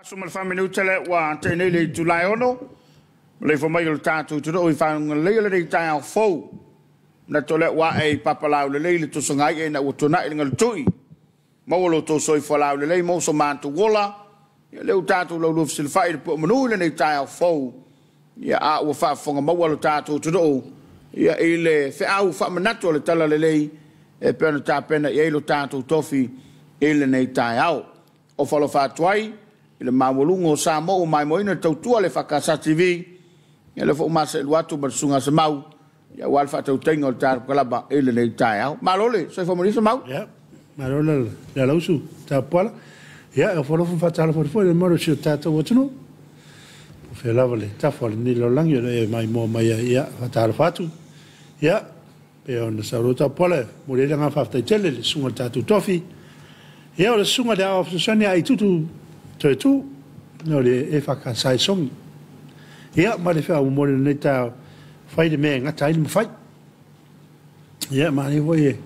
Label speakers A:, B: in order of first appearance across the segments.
A: 44 minute le ua tenei le itula e 6. Maleifua mai o le tatou atunuu i faguga lelei o lenei taeao fou. Manatu o lea ua ae i papalau lelei le tosogai'a ina ua tuana'i le galutu'i. Maua lo outou soifua laulelei, maua so matou ola. Ia lea ua tatou laulua fesilafai i le pu'e manu i lenei taeao fou. Ia a ua faafofoga maua lo tatou atunuu ia i le feau faamanatu o le Talalelei e pei ona tapena i ai lo tatou tofi i lenei taeao. Ofo alofa atu ai i le maualuga o Samoa ua maimoaina le tautua le EFKS TV. Ia lea foi ua mase'elu atu ma le susuga a Semau ia aua le faatautaiga o le tatou kalaba i lenei taeao. Malo le soifua manuia, Semau.
B: Ia, malo le alausu tapuala. Ia, e ofo alofa ma faatalofa atu foi i le mamalu o si o tatou atunuu. Po o fea lava le tafa o lenei lalolagi o lo o e maimoa mai ai, ia, faatalofa atu. Ia, pe ona saunoa tapuala, e momoli ai le agaga faafetai tele i le susuga i le tatou tofi. Ia, o le susuga i le Aoao Fesoasoani a Aitutu Toetu, o le EFKS i Sogi. Ia, ma le feau momoli i lenei taeao, fai le mea e gata ai le mafai. Ia, manaia foi e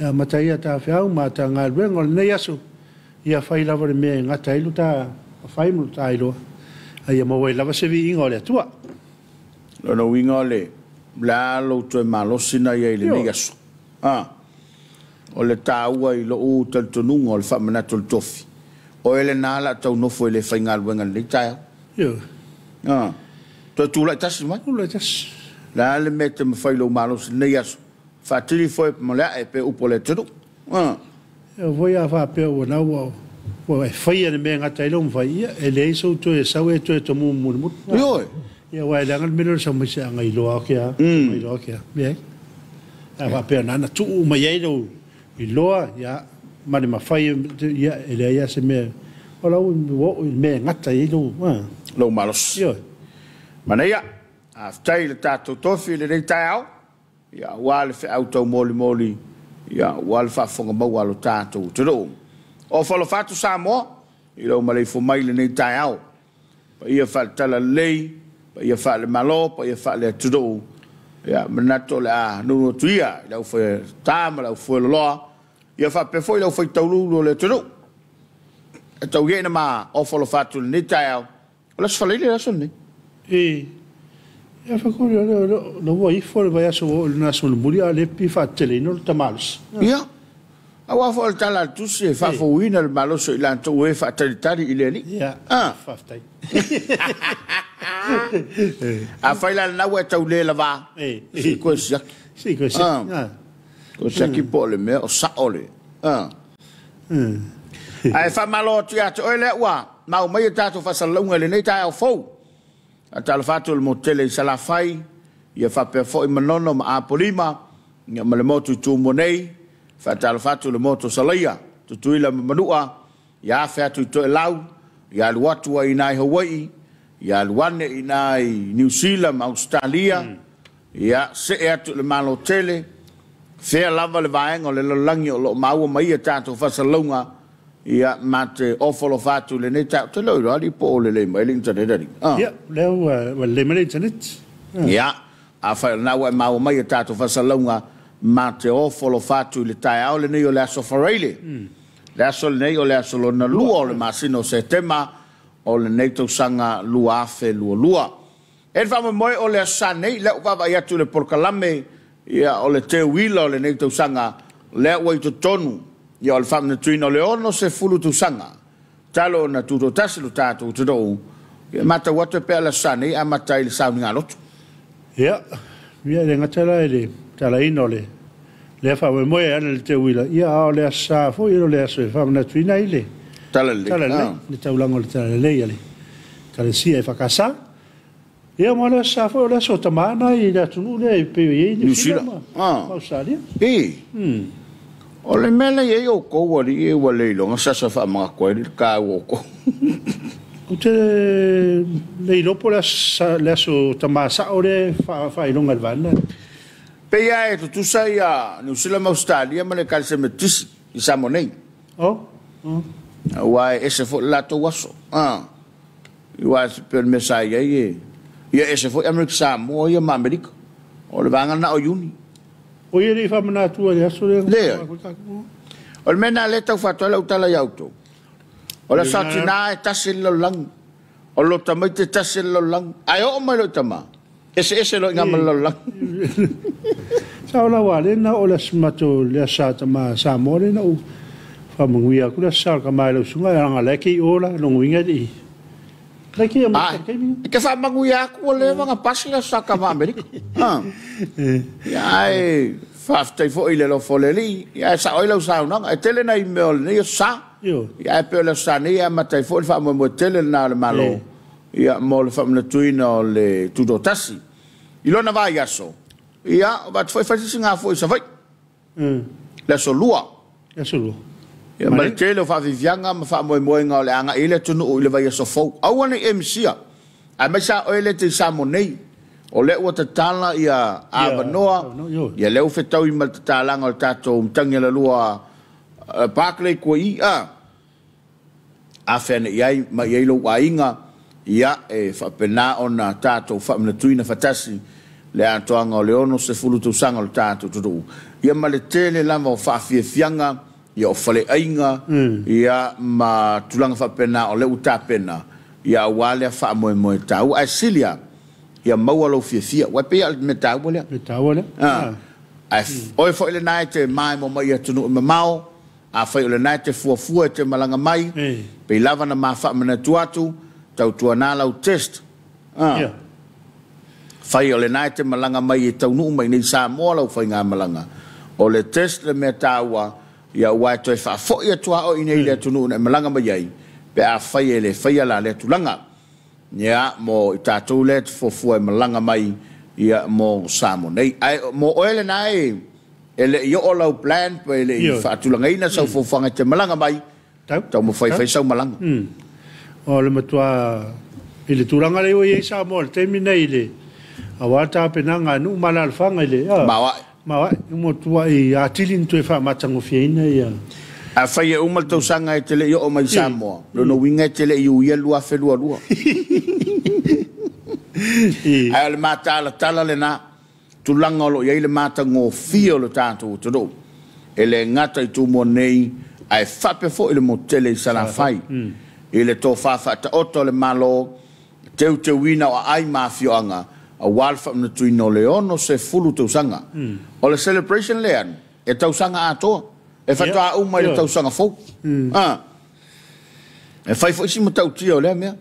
B: amata ai a ta feau ma ta galuega o lenei aso, ia fai lava le mea e gata ai lo ta mafai ma lo ta iloa, a ia maua ai lava se viiga o le Atua.
A: Lona uiga o le a lou toe malosi na iai i lenei aso. O le taua i lou talitonuga o le faamanatu o le tofi, o oe lena la taunofo i le faigaluega i lenei taeao.
B: Ioe.
A: Toe tulai tasi mai.
B: Tulai tasi.
A: Le a le mea e te mafai lou malosi i lenei aso. Faatili foe ma le ae pe upu o le atunuu.
B: E foi a faapea ua na ua e faia le mea e gata ai lou mafai, ia e leai sou toe sau e toe tomu mulimuli.
A: Ioe.
B: Ia, aua e leaga le mea lea o le sau mai se aga iloa ake a, iloa ake a. Leai. A faapea na tuu mai ai lou iloa, ia, ma le mafai, ia, e leai lava se mea. O lau ua oo i le mea e gata ai lou
A: lou malosi.
B: Ioe.
A: Manaia, faafetai i le tatou tofi i lenei taeao. Ia, aua le feau taumolimoli, ia, aua le faafofoga maua a lo tatou atunuu. O alofa atu Samoa i lou maleifua mai i lenei taeao. Paia faale-Talalelei, paia faale-Malo, paia faale-atunuu. Ia, manatu o le a nunu atu ia i le aufoe ta ma le aufueloloa. Ia faapea foi le aufaitaululu o le atunuu. E tau ia ina ma ofo alofa atu i lenei taeao. O le aso Faraile le aso lenei.
B: E, ia fakuli o le lo ua ifo le vaiaso o le aso mulimuli a le pi faateteleina o le tamalosi.
A: Ia, aua foi o le tala a le tusi e faafouina le malosi o i latou e faatalitali i le Alii.
B: Ia, faafetai.
A: Afai la lena ua e tau le lava, se i koe siaki.
B: Se i koe siaki.
A: Koe siaki po o le mea o sao le. Ae faamalo atu ia te oe lea ua mau mai e tatou faasalalauga i lenei taeao fou. Faatalofa atu i le motu tele i Salafai, ia faapea foi Manono ma Apolima, ia ma le motu i Tumua nei. Faatalofa atu i le motu o Salaia, Tutuila ma Manua, ia afe atu i Toelau, ia alu atu ai i Hawaii, ia alu ane i ina i Niu Sila ma Ausetalia, ia see atu i le Malo tele, fea lava le vaega o le lalolagi o lo o maua mai ia tatou faasalalauga, ia ma te ofo alofa atu i lenei taeao. Te le o iloa alii po o lelei mai le internet alii.
B: Ia, lea ua lelei mai le internet.
A: Ia, afai o lena ua e maua mai ia tatou faasalalauga, ma te ofo alofa atu i le taeao lenei o le aso Faraile. Le aso lenei o le aso lona lua o le masina o Setema o lenei tausaga 2022. E le faamoemoe o le aso Sa nei, lea ua vaavaai atu i le polokalame, ia, o le teuila o lenei tausaga, lea ua i totonu, ia, o le faamanatuina o le 60 tausaga talu ona tutoatasi lo tatou atunuu. Ia, matau atu e pea le aso Sa nei amata ai le sauniga lotu.
B: Ia, ia le gata la i le talaina o le lea faamoemoe ana le teuila, ia, a o le aso Sa foi o le aso e faamanatuina ai le
A: Talalelei.
B: Talalelei, le taulaga o le Talalelei a le Ekalesia EFKS. Ia, ma o le aso Sa foi o le aso o tamā na i le atunuu lea e pei o i ai
A: Niu Sila
B: ma Australia.
A: E. O le mea lea e i ai outou alii e ua le iloga sasa faamagatoa ai le taua o outou.
B: Ou te le iloa po o le aso tamā sao lea e faailoga i le vaega.
A: Pei lava e tutusa ia Niu Sila ma Ausetalia ma le Ekalesia Metotisi i Samoa nei.
B: Oh. Oh.
A: Aua e ese foi le latou aso. Aua pei o le mea sa i ai e ia ese foi Amerika Samoa ia ma Amerika. O le vaega lena o Iuni.
B: O ia le i faamanatua i le aso lea.
A: Leai. O le mea lena lea e tau faatu ai lau tala ia outou. O le aso a tina e tasi le lalolagi. O lo tamaiti e tasi le lalolagi. Ae oo mai loa i tama, eseese loa i ina ma le lalolagi.
B: Sa o la ua le na o le aso matou le aso sa tama Samoa lea na ou faamanuia atu le aso sa o le tama i lau susuga leaga la e te i o la lona uiga e le i la e te i Amerika i le taimi
A: E te faamanuia atu ua leva ona pasi le aso sa tama Amerika. Ia ae faafetai foi i le alofa o le Alii. Ia ae sao ai lau saunoaga. E tele nai mea o lenei aso sa. Ia ae pei o le aso sa nei e amata ai foi le faamoemoe tele lena o le Malo ia mo le faamanatuina o le Tutoatasi. I lona vaiaso, ia, o vatu foi fai se isi gafua i Savaii. Le aso Lua.
B: Le aso Lua.
A: Ia ma le tele o faafiafiaga ma faamoemoega o le a agai ai le atunuu i le vaiaso fou. Aua ne i e misia, aemaise lava oe lea e te i Samoa nei, o lea ua tatala ia avanoa, ia lea ua fetaui ma le tatalaga o le tatou Matagialalua Barkley Kuaii, a. Afe ane i ai ma i ai lou aiga, ia, e faapena ona tatou faamanatuina faatasi le atoaga o le 60 tausaga o le tatou atunuu, ia ma le tele lava o faafiafiaga, ia o faleaiga, ia ma tulaga faapena o lea ua tapena, ia aua lea faamoemoe taua. Ae sili lava, ia maua lou fiafia, aua e pei lava o le mea taua lea.
B: Mea taua lea.
A: Ae oe foi lena e te maemo mai i atunuu e mamao, Afai o lena e te fuafua e te malaga mai, pei lava na ma faamanatu atu, tautuana lau test. A. Fai o lena e te malaga mai e taunuu mai nei Samoa lau faigamalaga. O le test le mea taua, ia aua e toe faafoi atu a oe i nei i le atunuu na e malaga mai ai, pe afai e le faia la lea tulaga. Ia, mo i tatou lea e te fuafua e malaga mai, ia, mo Samoa nei. Ae mo oe lena e, e le i oo lau plan pe le i faatulagaina sau fuafuaga e te malaga mai, taumafai e fai sau malaga.
B: O le matua i le tulaga lea ua i ai Samoa i le taimi nei i le aua le tapenaga a nuu ma alaalafaga i le
A: Maoae.
B: Maoae, ua matuai atili ona toe faamatagofieina ia.
A: Afai e uma le tausaga e te le i oo mai i Samoa, lona uiga e te le i uia le 2022. Ae o le matalatala lena. Tulaga o lo o i ai le matagofie o le tatou atunuu, e le gata i Tumua nei, ae faapea foi le motu tele i Salafai. I le tofa faataoto a le Malo, teuteuina o aai ma afioaga aua le faamanatuina o le 60 tausaga. O le celebration lea e tausaga atoa, e faatoa uma i le tausaga fou. E fai foi si matautia o lea mea.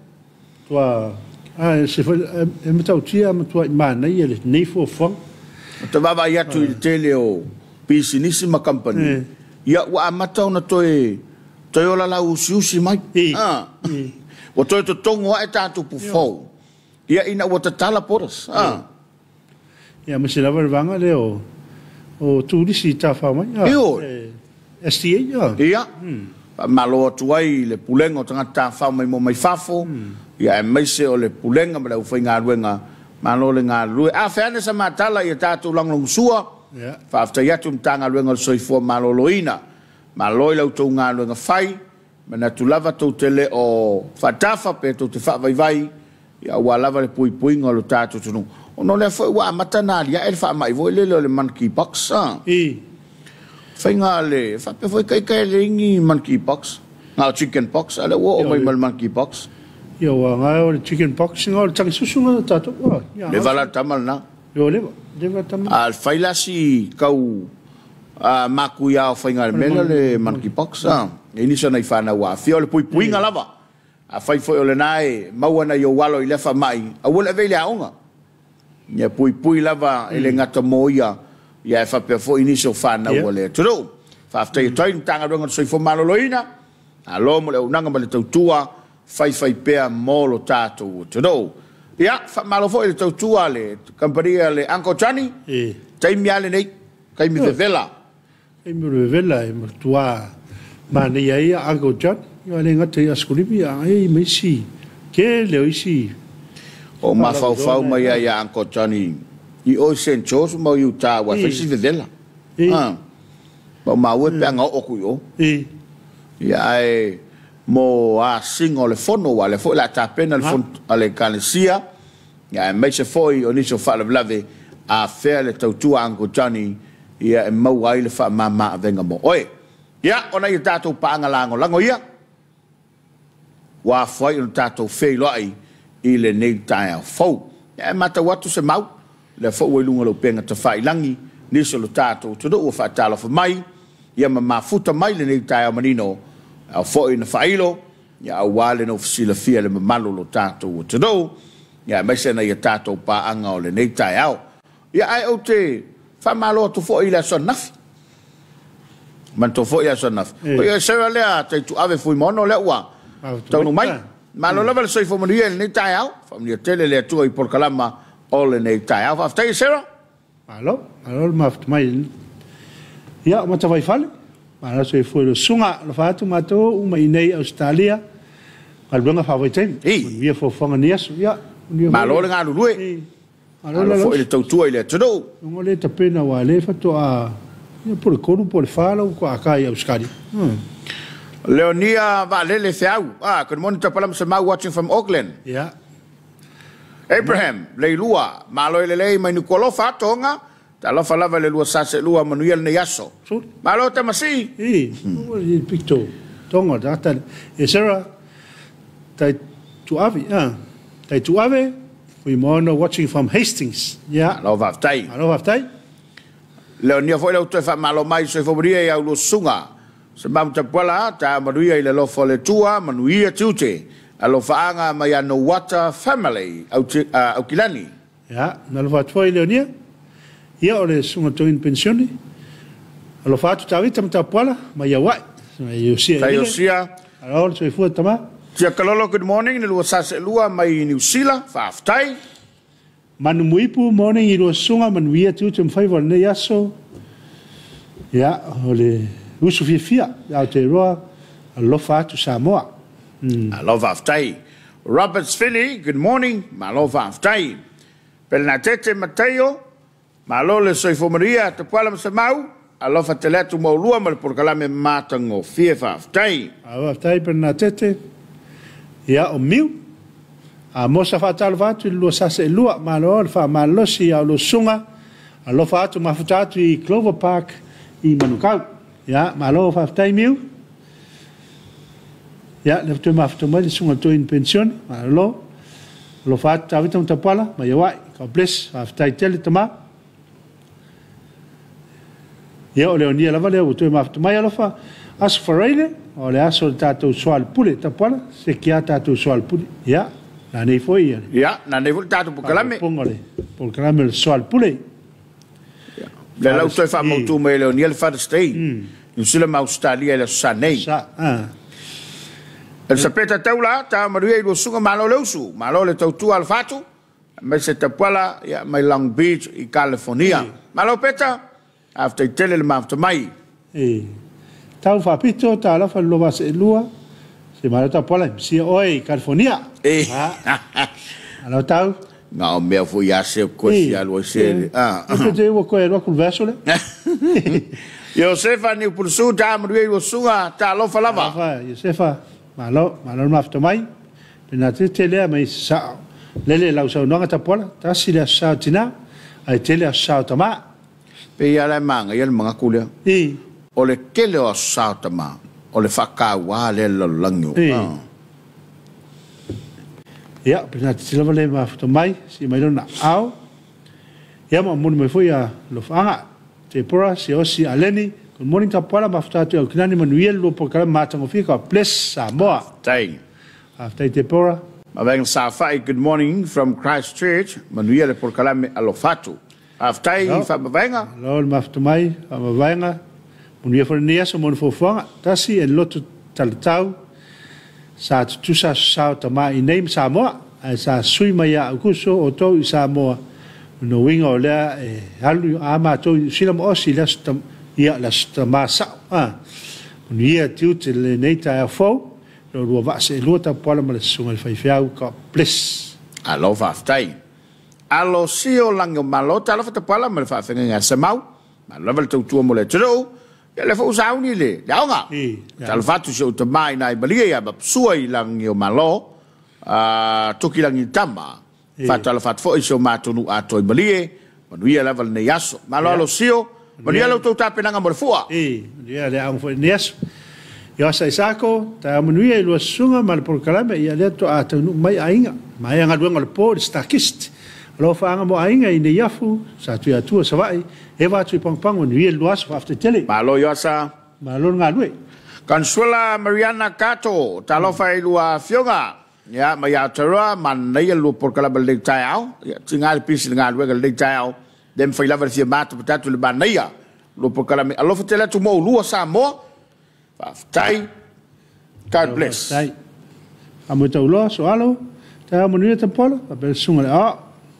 B: Tua, a, se foi, e matautia matuai manaia lenei fuafuaga.
A: Ou te vaavaai atu i le tele o pisinisi ma kamupani, ia ua amata ona toe toe ola lauusiusi mai. Ua toe totogo ae tatou pufou, ia ina ua tatala borders.
B: Ia, aemaise lava le vaega lea o o turisi i tafao mai.
A: Ioe.
B: STA.
A: Ia. Faamalo atu ai i le Pulega o Tagata Tafao Maimoa Mai Fafo, ia aemaise o le Pulega ma le aufaigaluega, malo le galulue. A fea ane sa matala ia tatou lagolagosua, faafetai atu i le Matagaluega o le Soifua Maloloina. Malo i la outou galuega fai, manatu lava tou te le o faatafa pe tou te faavaivai, ia aua lava le puipuiga o lo tatou atunuu. Ona o lea foi ua amata ona aliae le faamai foi lele o le monkey pox. Faiga a le faapea foi ita e leai ni monkey pox, na o chicken pox, a o lea ua oo mai ma le monkey pox.
B: Ia ua agai o le chicken pox nga o le tagi susu nga tatou.
A: Leva la tama lena.
B: Yo leva, leva tama.
A: A fai la si kau makuia o faiga le mela le monkey pox. E nisi o nai whanau aafia o le puipuiga lava. Afai foi o lena e maua nai ou alo i lea faamai, aua le ave i le aoga. Ia puipui lava e le gata mo ia, ia ae faapea foi nisi o fanau a le atunuu. Faafetai atu ai i le Matagaluega o le Soifua Maloloina, malo mo le auaunaga ma le tautua faifaipea mo lo tatou atunuu. Ia, faamalo foi i le tautua a le kamupani a le Uncle Johnny, taimi lava lenei, taimi vevela.
B: Taimi o le vevela e matua manaia ai Uncle John, ia le gata i Askulimi a e i ma isi tele o isi.
A: O mafaufau mai ai ia Uncle Johnny i o i Saint George ma o Utah aua e fai si vevela. Ma o maua e pe aga oo atu i o. Ia ae mo asiga o le fono aua o lea foi o le a tapena le fono a le Ekalesia, ia aemaise foi o nisi o faalavelave afea le tautua a Uncle Johnny ia e maua ai le faamama avega mo oe. Ia, o nai a tatou paaga lagolago ia. Ua afua ai ona tatou feiloai i lenei taeao fou. Ia, e matau atu se mau, lea foi ua i luga o le upega tafailagi, nisi o lo tatou atunuu ua faatalofa mai, ia ma mafuta mai lenei taeao manino, ao foi na faailo, ia aua le nofo silafia le mamalu o lo tatou atunuu, ia aemaise nai a tatou paaga o lenei taeao. Ia ae ou te faamalo atu foi i le aso ananafi. Manatua foi le aso ananafi. O ia Sarah lea Taituave Fuimaono lea ua taunuu mai. Malo lava le soifua manuia i lenei taeao. Faamanuia tele le Atua i polokalama o lenei taeao. Faafetai e Sarah.
B: Malo, malo le mafuta mai. Ia, o Matavaifale, malo soifua i le susuga, alofa atu matou uma i nei Ausetalia, galuega faavaitaimi. Manuia foafoaga nei aso. Ia, manuia foi.
A: Malo le galulue. Malo foi le tautua i le atunuu.
B: Luga le tapena aua lea faatoa ia po o le 3 po o le 4 lau faatoa aka i Ausetalia.
A: Leonia Vaalele Feau. Ah, good morning Tapalama Semau watching from Auckland.
B: Yeah.
A: Abraham Leilua, malo e lelei mai Nukualofa Tonga. Talofa lava le lua sase lua manuia lenei aso. Malo tamasi.
B: I, i picto Tonga data. E Sarah tai tuave, ah. Tai tuave. Fuimaono watching from Hastings. Yeah.
A: Malo faafetai.
B: Malo faafetai.
A: Leonia foi lau toe faamalo mai soifua manuia i au lua susuga. Semamu Tapuala, ta manuia i le alofa o le Atua, manuia tiute. Alofaaga mai ia Nouata Family, Aukilani.
B: Ia, na alofa atu foi Leonia. Ia, o le susuga toeaina penisione. Alofa atu Tavita ma Tapuala mai Auae. Susuga Iosia
A: Elile. Iosia.
B: Alo le soifua tama.
A: Tia Kalolo, good morning, le lua sase lua mai Niu Sila, faafetai.
B: Manu Muipu, morning i lua susuga, manuia tiute ma faiva o lenei aso. Ia, o le usu fiafia i Aotearoa, alofa atu Samoa.
A: Malo faafetai. Roberts Philly, good morning, malo faafetai. Pelenatete Mataio, malo le soifua manuia, Tapuala ma Semau, alofa tele atu mo oulua ma le polokalame matagofie, faafetai.
B: Faafetai Pelenatete. Ia, o Miu. Amosa faatalofa atu i le lua sase e lua, malo le faamalolosi i a oulua susuga, alofa atu mafuta atu i Clover Park i Manukau. Ia, malo faafetai Miu. Ia, lea faatoa mafuta mai le susuga toeaina penisione, malo. Alofa atu Tavita ma Tapuala, mai Auae. God bless, faafetai tele tama. Ia, o Leonia lava lea ua toe mafuta mai, alofa. Aso Faraile, o le aso o le tatou soalepule, Tapuala, se ki a tatou soalepule. Ia, na nei foi ia.
A: Ia, na nei foi le tatou polokalame.
B: Faaopoopoga o le polokalame o le soalepule.
A: Lea la ua toe faamautu mai e Leonia le Father's Day. Niu Sila ma Ausetalia i le aso Sa nei.
B: Sa, ah.
A: Elisapeta Taula, ta manuia i lua susuga, malo le usu, malo le tautua alofa atu, aemaise Tapuala, ia, mai Long Beach i California. Malo Peta, faafetai tele le mafuta mai.
B: E tau faapito talofa le lua vasa e lua, se malo Tapuala e misia oe i California.
A: E.
B: Malo tau.
A: Na o mea foi ia se koe fia alu ai se le.
B: Ah. E te ua koe alu atu le vaiaso lea.
A: Iosefa Niupulusu, ta manuia i lua susuga, talofa lava.
B: Alofa Iosefa, malo, malo le mafuta mai. Pena te tele a mai sao. Lele lau saunoaga Tapuala, tasi le aso sa o tina, ae tele aso sa o tama.
A: Pei lava la e manaia le manatu lea.
B: I.
A: O le tele o aso sa o tama, o le faataua lea i le lalolagi o.
B: I. Ia, pena te lava le mafuta mai, si mai lona ao. Ia, ma momoli mai foi a alofaaga. Deborah, Siaosi, Aleni, good morning Tapuala, mafuta atu i Aukilani, manuia le lua polokalame matagofie, God bless Samoa.
A: Faafetai.
B: Faafetai Deborah.
A: Mavaega Safai, good morning from Christchurch, manuia le polokalame alofa atu. Faafetai
B: Malo.
A: Faamavaega.
B: Malo le mafuta mai, Faamavaega, manuia foi lenei aso mo ni fuafuaga. Tasi e loto talatau, sa tutusa aso sa o tama i nei ma Samoa, ae sa sui mai ia Aukuso outou i Samoa, o lona uiga o lea e alu a matou i Niu Sila ma Osi i le aso ia le aso tama sao, a. Manuia tiute lenei taeao fou, lo lua vaa seelua Tapuala ma le susuga i le faifeau, God bless.
A: Alo faafetai. Alo sio lagi o Malo talofa Tapuala ma le faafeagaiga a Semau. Malo lava le tautua mo le atunuu. Ia lea foi ua sauni le aoga. Talofa atu si ou tama ina i malie ia Mapsua i lagi o Malo, Tukilagi tama. Faatalofa atu foi i si o matou nuu atoa i Malie. Manuia lava lenei aso. Malo alo sio. Manuia la outou tapenaga mo le fua.
B: Manuia le aoga foi i lenei aso. Ioasa Isako, taeao manuia i lua susuga ma le polokalame, ia lea toa taunuu mai aiga. Maea galuega o le po i le Starkist. Alofaaga mo aiga i Neiafu, sa tui atua Savaii, Eva atu i Pagopago, manuia le lua aso, faafetai tele.
A: Malo Ioasa.
B: Malo le galue.
A: Consuela Mariana Kato, talofa i lua afioga. Ia, mai Aotearoa, manaia le lua polokalame lenei taeao. Ia, tiga le pisi i le galuega lenei taeao. Le mafai lava le fia mata patatu le manaia. Lua polokalame alofa tele atu mo ulua Samoa. Faafetai. God bless.
B: Faafetai. Faamoe tauloa, soalo, taeao manuia Tapuala, faapea le susuga i le Aoao.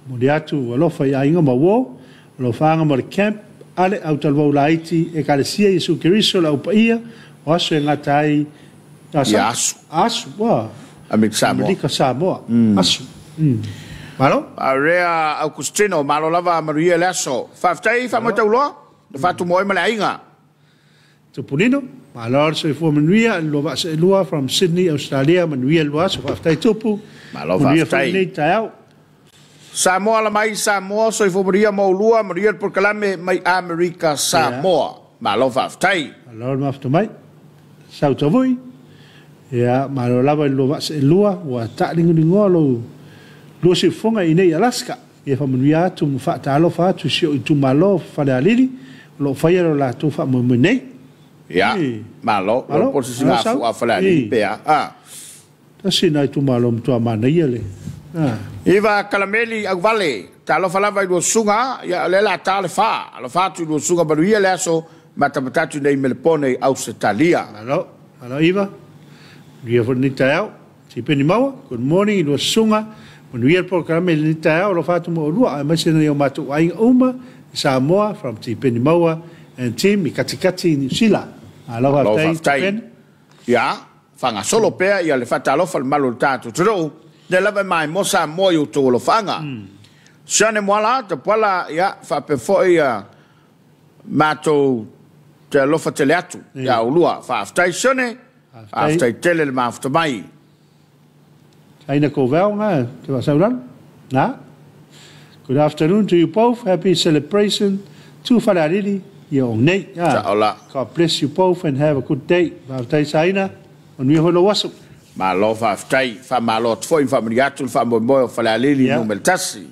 B: Momoli atu alofa i aiga ma uo, alofaaga mo le camp, ale au talavou laiti, Ekalesia Iesu Keriso le Au Paia, o aso e gata ai
A: Ia asu.
B: Asu, ua.
A: Amerika Samoa.
B: Amerika Samoa. Asu. Malo.
A: Area Augustino, malo lava manuia le aso. Faafetai faamoe tauloa, na faatumo ai ma le aiga.
B: Tupu Nino, malo le soifua manuia, le lua vaa seelua from Sydney, Australia, manuia le lua aso, faafetai Tupu,
A: Malo
B: manuia foi
A: faafetai.
B: lenei taeao.
A: Samoa ala mai Samoa, soifua manuia mo ulua, manuia le polokalame mai Amerika Samoa. Malo faafetai.
B: Malo le mafuta mai, sau tavui, ia, malo lava i le lua vaa seelua, ua taaligoaligoa lou lua siufofoga i inei i Alaska. Ia faamanuia atu ma faatalofa atu i si ou itumalo Falealili, o lo o faia lo latou faamoemoe nei.
A: Ia, malo,
B: Malo,
A: po o se
B: malo sau.
A: sigafu a Falealili pea. Ah.
B: Tasi nai itumalo matua manaia le. Ah.
A: Iva Kalameli Auvale, talofa lava i lua susuga, ia o lea la ta le fa, alofa atu i lua susuga manuia le aso, matamatatu nei Melepone i Ausetalia.
B: Malo, malo Iva. Manuia foi lenei taeao. Tipeni maua, good morning i lua susuga. Manuia le polokalame i lenei taeao, alofa atu mo oulua, aemaise nai o matou aiga uma i Samoa, from Tipeni Maua and team i Katikati i Niu Sila. Malo
A: Malo
B: faafetai
A: faafetai.
B: Tipeni.
A: Ia, faagasolo pea ia le faatalofa le malu o le tatou atunuu, lea lava e maimoa Samoa i outou alofaaga. Sione Moala, Tapuala, ia, faapea foi ia matou te alofa tele atu ia oulua. Faafetai Sione,
B: Faafetai.
A: faafetai tele le mafuta mai.
B: Aina Kovao nga, te waasaulalo. Na. Good afternoon to you both. Happy celebration to Falealili ia o nei. Ah.
A: Sa'ola.
B: God bless you both and have a good day. Faafetai Saina, manuia foi lou aso.
A: Malo faafetai, faamalo atu foi ma faamanuia atu le faamoemoe o Falealili Nu.1.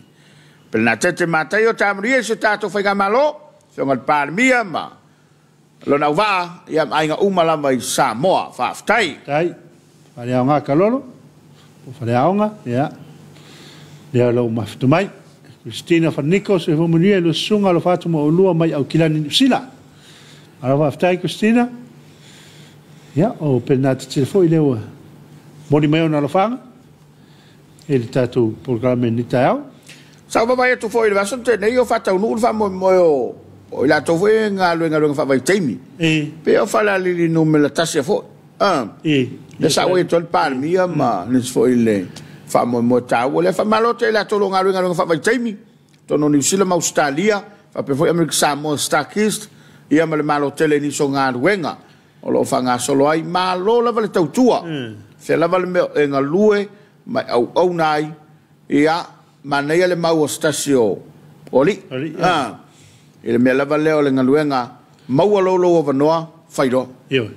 A: Pelenatete Mataio tamulia i se tatou faigamalo, afioga i le Palemia ma lona auvaa, ia ma aiga uma lava i Samoa. Faafetai.
B: Tai, Faleaoga Kalolo, o Faleaoga, ia, lea o lou mafuta mai. Christina Faniko, soifua manuia i lua susuga alofa atu ma oulua mai Aukilani Niu Sila. Malo faafetai Christina. Ia, o Pelenatete foi lea ua moli mai ona alofaaga i le tatou polokalame i lenei taeao.
A: Sa ou vaavaai atu foi i le vaiaso na tea nei o faataunuu le faamoemoe o i latou foi e galuega faavaitaimi. Pei o Falealili Nu.1 foi. Ah. Lea sa ou atu ai le Palemia ma nisi foi i le faamoemoe taua lea. Faamalo atu ia i latou o lo o galuega faavaitaimi, totonu o Niu Sila ma Ausetalia, faapea foi Amerika Samoa, Starkist, ia ma le Malo tele i nisi o galuega o lo o faagasolo ai. Malo lava le tautua, fea lava le mea e galue ma e auauna ai, ia, manaia le mau o se tasi o alii.
B: Alii, ia.
A: Ah, i le mea lava lea o le galuega, maua lou lou avanoa, fai loa.
B: Ioe.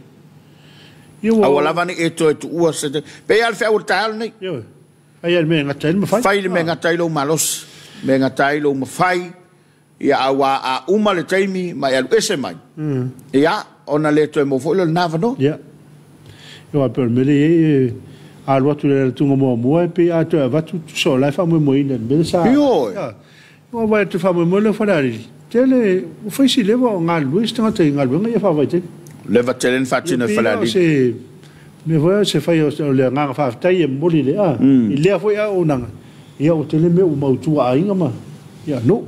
B: Ia ua
A: Aua lava ne i e toe tuua se te. Pei lava le feau o le taeao lenei.
B: Ioe. Fai lava le mea e gata ai le mafai.
A: Fai le mea e gata ai lou malosi, mea e gata ai lou mafai, ia aua a uma le taimi ma e alu ese mai, ia, ona le toe maua foi lea o lena avanoa.
B: Ia. Ia, aua pei o le mea lea e i ai, e alu atu i le alatuga muamua, e pei a toe avatu tusa o la e faamoemoeina i le mea lea sa.
A: Ioe.
B: Ia. Ua vaai atu i le faamoemoe lea o Falealili, tele, ua fai si leva o galulue isi tagata i galuega ia faavaitaimi.
A: Leva tele na faatino e
B: Ia, pei la o
A: Falealili.
B: se mea foi lea, se fai o le agaga faafetai e momoli le, a, i lea foi auaunaga, ia ua tele mea ua mautu a aiga ma, ia, nuu.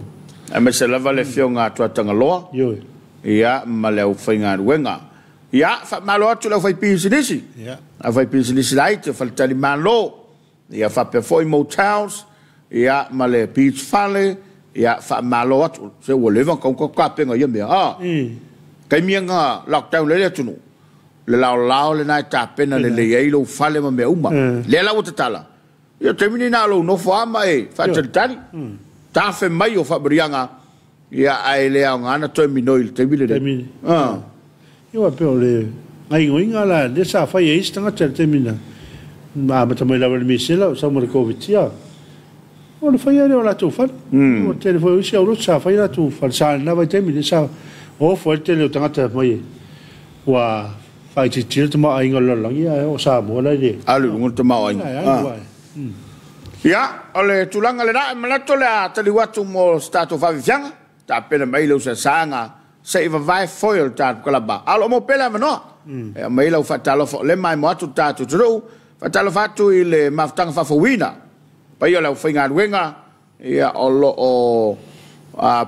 A: Aemaise lava le afioga a Tuatagaloa,
B: Ioe.
A: ia, ma le aufaigaluega. Ia, faamalo atu i le aufaipisinisi, aufaipisinisi laiti o Faletalimalo, ia faapea foi motels, ia, ma le beach fale, ia, faamalo atu. Se ua leva ona tau tapena ia mea, a. Taimi ia na lockdown ai le atunuu, le laolao lena e tapena lelei ai lou fale ma mea uma. Lea la ua tatala, ia o taimi nei na o lou nofo lava ma e faatalitali, tafe mai o faamariaga, ia ae le aoga na toe minoi i le taimi lenei.
B: Taimi. Ia aua pei o le Gaioiga la lea sa fai e isi tagata i le taimi na amata mai lava i le misela o sau ma le Koviti o le faia lea o latou fale. O le tele foi o isi aulotu sa fai latou falesa i lena vaitaimi lea sa ofo ai le tele o tagata mai ua faaitiitia le tamaoaiga o le lalolagi ae o Samoa la i le
A: alu i luga le tamaoaiga. Ia, o le tulaga lena e manatu o le a taliu atu mo se tatou faafiafiaga, tapena mai le usasaaga se i vavae foe o le tatou kalaba. A o lo o maua pea le avanoa, e aumai lau faatalofa o lea e maimoa atu le tatou atunuu, faatalofa atu i le mafutaga faafouina, paia o le aufaigaluega, ia, o lo o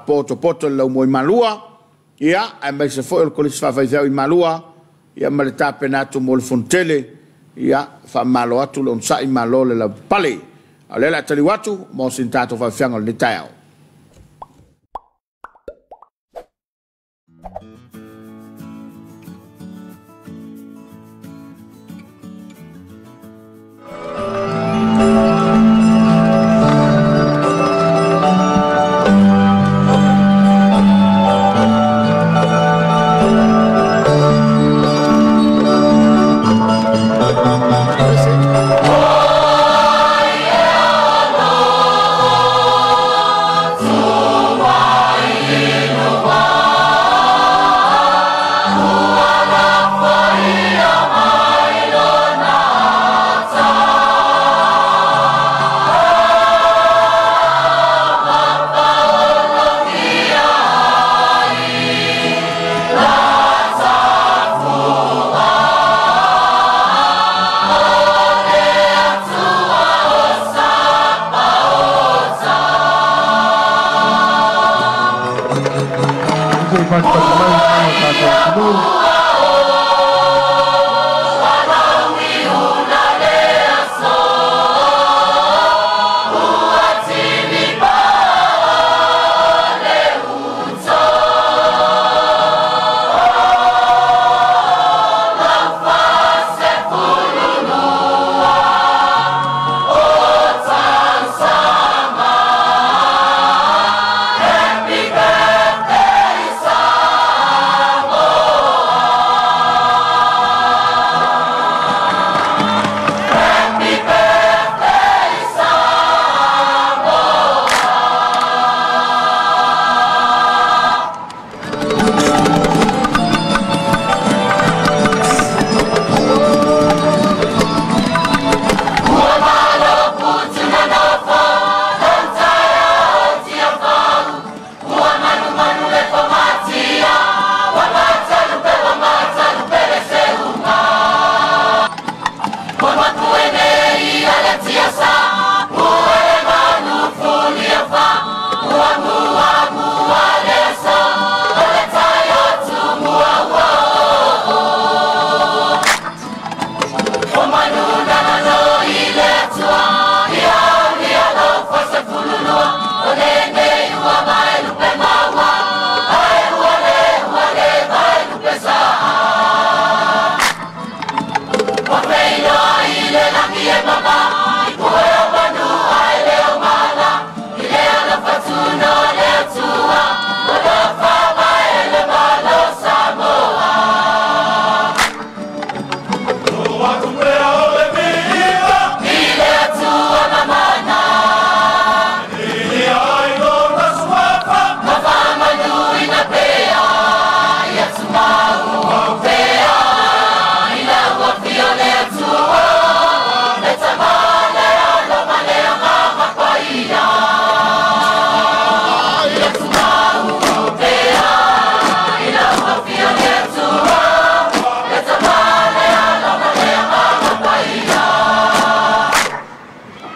A: potopoto i le laumua i Malua, ia, aemaise foi o le Kolisi Faafaifeau i Malua, ia, ma le tapena atu mo le Fonotele, ia, faamalo atu le onosai, malo le lavapapale. A o lea o le a taliu atu mo sina tatou faafiafiaga o lenei taeao.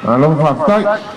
C: Follow my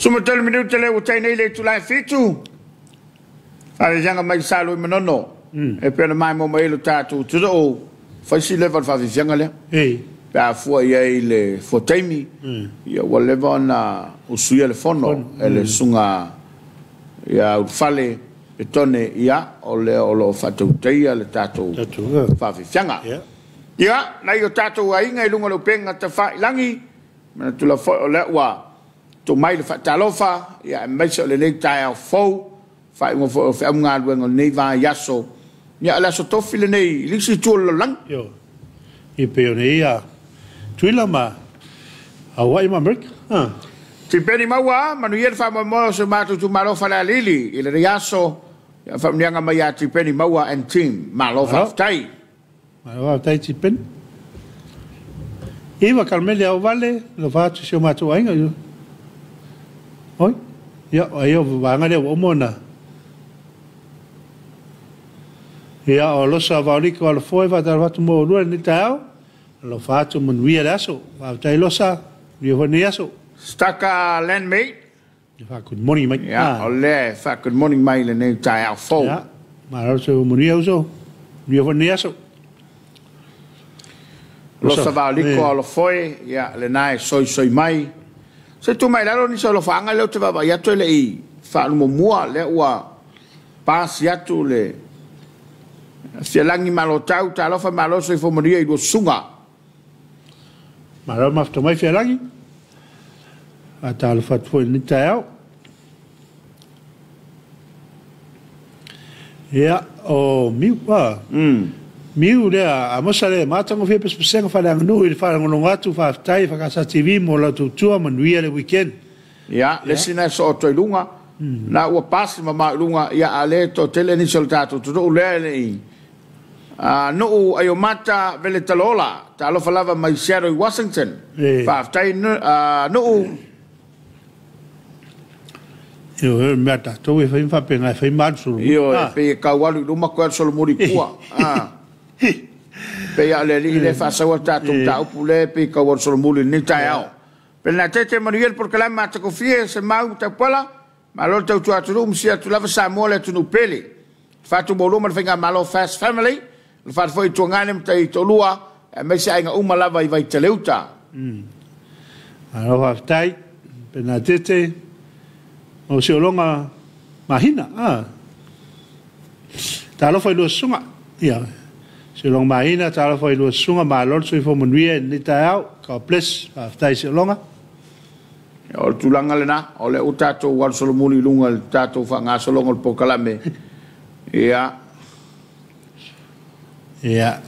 A: Sumatelu minuta le ua tainei le itulā e 7. Faafiafiaga mai sa loi manono. E pei ona maimoa mai ai lo tatou atunuu faisi leva o le faafiafiaga lea. Pe a fua i ai i le fuataimi, ia ua leva ona usuia le fono e le susuga ia Ulufale Petone, ia o lea o lo o faatautaia le tatou faafiafiaga. Ia, nai o tatou aiga i luga o le upega tafailagi, manatu lava foi o lea ua tuu mai le faatalofa, ia aemaise o lenei taeao fou, faaiuga foi o feaugaluega o lenei vaiaso. Ia o le aso tofi lenei i le isi itu o le lalolagi.
B: Ioe. I pei o nei a Tuila ma Hawaii ma Amerika. Ah.
A: Tipeni maua, manuia le faamoemoe o si o matou itumalo Falealili i lenei aso. Ia faamanuiaga mai ia Tipeni Maua and team. Malo faafetai.
B: Malo faafetai Tipeni. Iva Karmeli Auvale, alofa atu i si o matou aiga. Oi, ia, ai o vaega lea ua uma ona. Ia, o Losa Vaoliko Alofoe, faatalofa atu mo oulua i lenei taeao. Alofa atu, manuia le aso. Faafetai Losa, manuia foi lenei aso.
A: Staka Landmate.
B: Ia fa good morning mai.
A: Ia, o lea e fa good morning mai i lenei taeao fou.
B: Ia, malo le soifua manuia uso. Manuia foi lenei aso.
A: Losa Vaoliko Alofoe, ia, lena e soisoi mai. Se tu mai lalo ni se alofaga lea ou te vaavaai atu e le i faalumomua lea ua pasi atu le Fialagi Malotau, talofa malo soifua manuia i lua susuga.
B: Malo mafuta mai Fialagi. Faatalofa atu foi i lenei taeao. Ia, o Miu, a. Miu lea, Amosa lea, matagofie pesepesega faaleaganuu i le faalogologo atu, faafetai EFKS TV mo lau tautua, manuia le weekend.
A: Ia, le isi na e soo atu ai luga, na ua pasi mamao i luga, ia a le toatele nisi o le tatou atunuu lea e le i Nuu Aiomata Veletaloola, talofa lava mai Seattle i Washington. Faafetai Nuu.
B: Ioe, o le mea a tatou e fai ma faapena, e fai ma alu solomuli.
A: Ioe, pei e tau alu i luma toe alu solomuli i tua. Pei lava o le alii lea e faasaua le tatou mataupu lea pei e tau alu solomuli i lenei taeao. Pelenatete, manuia le polokalame matagofie, Semau ma Taupala, malo le tautua atunuu, ma sia atu lava Samoa le atunuu pele. Faatu ma le faigamalo Fast Family, le fatu foi i Tuagane ma tai toalua, aemaise aiga uma lava i Vaitele-uta.
B: Malo faafetai, Pelenatete, o si ologa mahina. Talofa i lua susuga. Ia, si ologa mahina, talofa i lua susuga, malo le soifua manuia i lenei taeao. God bless, faafetai si ologa.
A: O le tulaga lena, o lea ua tatou alu solomuli i luga i le tatou faagasologa o le polokalame. Ia.
B: Ia.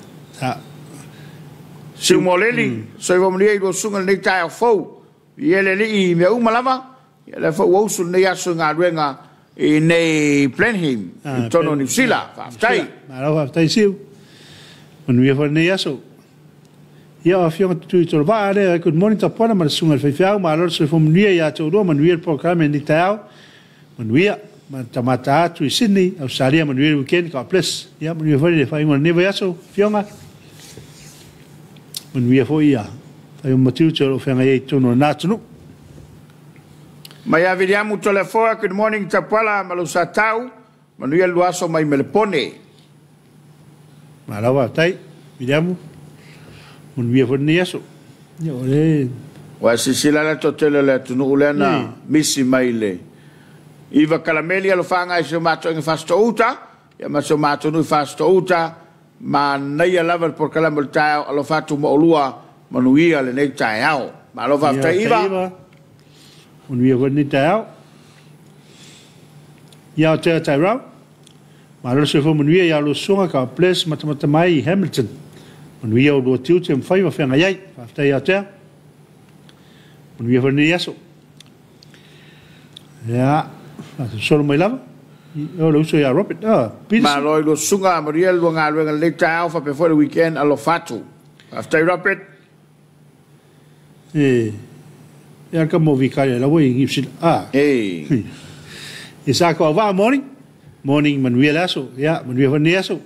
A: Siumoleli, soifua manuia i lua susuga i lenei taeao fou. Ia le alii i mea uma lava, ia lea foi ua usu lenei aso i galuega i nei Blenheim, i totonu o Niu Sila. Faafetai.
B: Malo faafetai Siu. Manuia foi lenei aso. Ia, o afioga Tutui Tolovaa lea, good morning Tapuana ma le susuga i le faifeau, malo le soifua manuia ia te oulua, manuia le polokalame i lenei taeao, manuia ma tamata atu i Sydney, Australia, manuia le weekend, God bless. Ia, manuia foi le faaiuga o lenei vaiaso, afioga. Manuia foi ia faaiuga matiute o lo o feagai ai i totonu o lena atunuu.
A: Mai ia Viliamu Toleafoa, good morning Tapuala ma lou satau, manuia le lua aso mai Melepone.
B: Malo faafetai, Viliamu, manuia foi lenei aso. Ia, o le
A: Ua silasila la le toatele o le atunuu lea na misi mai le Iva Kalameli alofaga i si o matou aiga Fasitoo-uta, ia ma si o matou nuu i Fasitoo-uta, manaia lava le polokalame o le taeao, alofa atu ma oulua, manuia lenei taeao. Malo faafetai Iva.
B: Manuia foi lenei taeao. Ia o Tea Tairau, malo le soifua manuia ia lua susuga, God bless, matamata mai i Hamilton. Manuia o lua tiute ma faiva feagai ai. Faafetai ia Tea. Manuia foi lenei aso. Ia, solo mai lava. O le uso ia Robert. Peterson.
A: Malo i lua susuga, manuia le lua galuega lenei taeao, faapea foi le weekend, alofa atu. Faafetai Robert.
B: E ka mo vikari la wei ngi sila. E sa ko va morning. Morning manuia le aso. Ia, manuia foi lenei aso.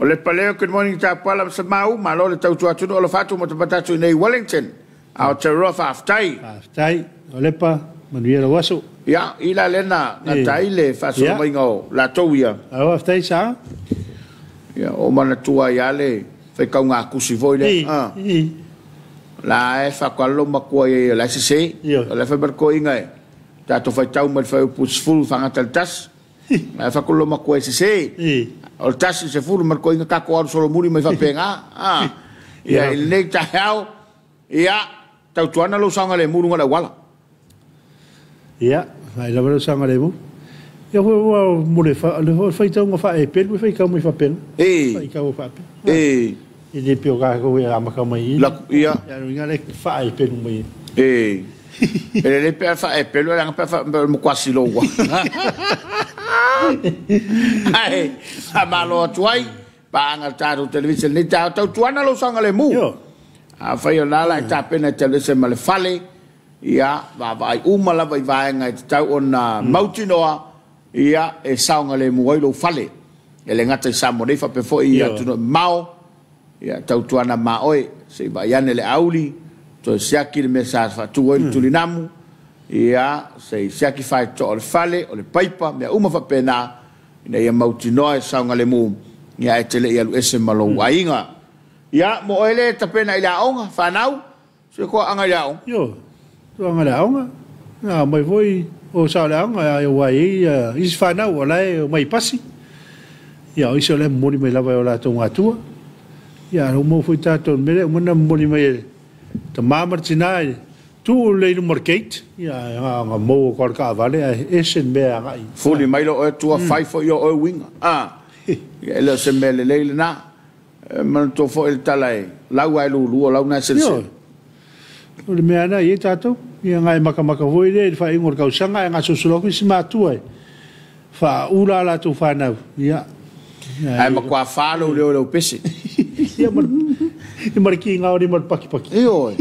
A: O le paleo, good morning Tapuala ma Samau, malo le tautua atunuu, alofa atu ma tapata atu i nei Wellington. Aotearoa, faafetai.
B: Faafetai, o lepa, manuia lau aso.
A: Ia, i la lena, gata ai le faasolomaiga o latou ia.
B: Malo faafetai, sa.
A: Ia, o manatua ai lava le faitauga tusi foi lea. La e faatoalo matua ia la sese. O le fai mai le toeaina e tatou faitau mai le fuaiupu 10 fagata i le 1. La e faatoalo matua e sese. O le 1 i le 10 ma le toeaina tatou alu solomuli mai faapena. Ia, i lenei taeao, ia, tautuana lou saogalemu i luga o le auala.
B: Ia, fai lava lou saogalemu. Ia, foi ua mo le faitauga faaepelu e faitau mai faapena. Faitau faapena. E le pei o tatou e amata mai i.
A: Ia.
B: Ia, ina le faaepelu mai.
A: E lelei pe a faaepelu, leaga pe a matua siloua. Ai, faamalo atu ai, paaga le tatou televisa lenei taeao, tautuana lou saogalemu. Afai o la la e tapena e te alu ese ma le fale, ia, vaavaai uma lava i vaega e tatau ona mautinoa, ia, e saogalemu ai lou fale. E le gata i Samoa nei, faapea foi i atunuu e mamao, ia, tautuana ma oe, se i vaai ane le auli, toe siaki le mea sa faatu ai le tulinamu, ia, se i siaki faitotoa o le fale, o le paipa, mea uma faapena, ina ia mautinoa e saogalemu, ia, e te le i alu ese ma lou aiga. Ia, mo oe le tapena i le aoga, fanau, se koaaga i le aoga.
B: Io. Tulaga i le aoga, a omai foi o sao o le aoga, aua e i ai isi fanau o la e omai i pasi, ia o isi o la e momoli mai lava e o latou matua. Ia a o lea ua maua foi tatou i le mea lea, e uma ona momoli mai e le tama ma le tina i le tuu lelei i luma o le gate, ia ae na ona mou atu lava o le taavale ae ese le mea e agai.
A: Fuli mai loa oe tua, fai foi o oe uiga. A, ia e le o se mea lelei lena. E manatua foi le tala e lau lava e lulu o lau na e selesele.
B: Ioe. O le mea lava lena e i ai tatou. Ia na e matamata foi lea i le faaiuga o le tausaga ae gasolosolo atu isi matua e faaula a latou fanau. Ia.
A: Ae matua fa lou leo i lau pese.
B: Ia ma le kiga o lima o le pakipaki.
A: Ioe.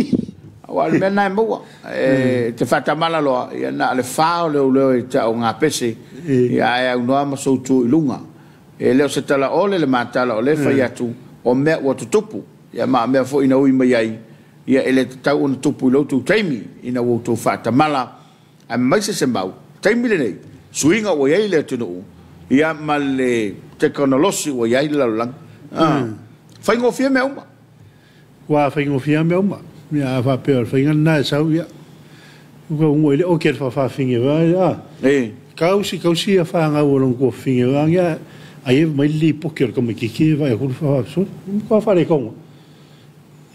A: Aua o le mea lena e maua. E te faatamala loa, ia na o le fa o lou leo i tau ngā pese, ia ae aunoa ma sou tu i luga. E le o se tala ole le matala o lea e fai atu, o mea ua tutupu, ia ma o mea foi na ui mai ai, ia e le tatau ona tupu i lo outou taimi, ina ua outou faatamala, aemaise se mau, taimi lenei, suiga ua i ai le atunuu, ia ma le tekonolosi ua i ai le lalolagi. Faigofie mea uma.
B: Ua faigofie lava mea uma. Ia a faapea o le faiga lena e sau, ia, ua ua i le oke le faafafine, a. Kausi kausi ia fanau a lona tuafafine, ia, ai e mai le lipoti a le tamaitiiti e vaai atu le faafafine, matua faaletonu.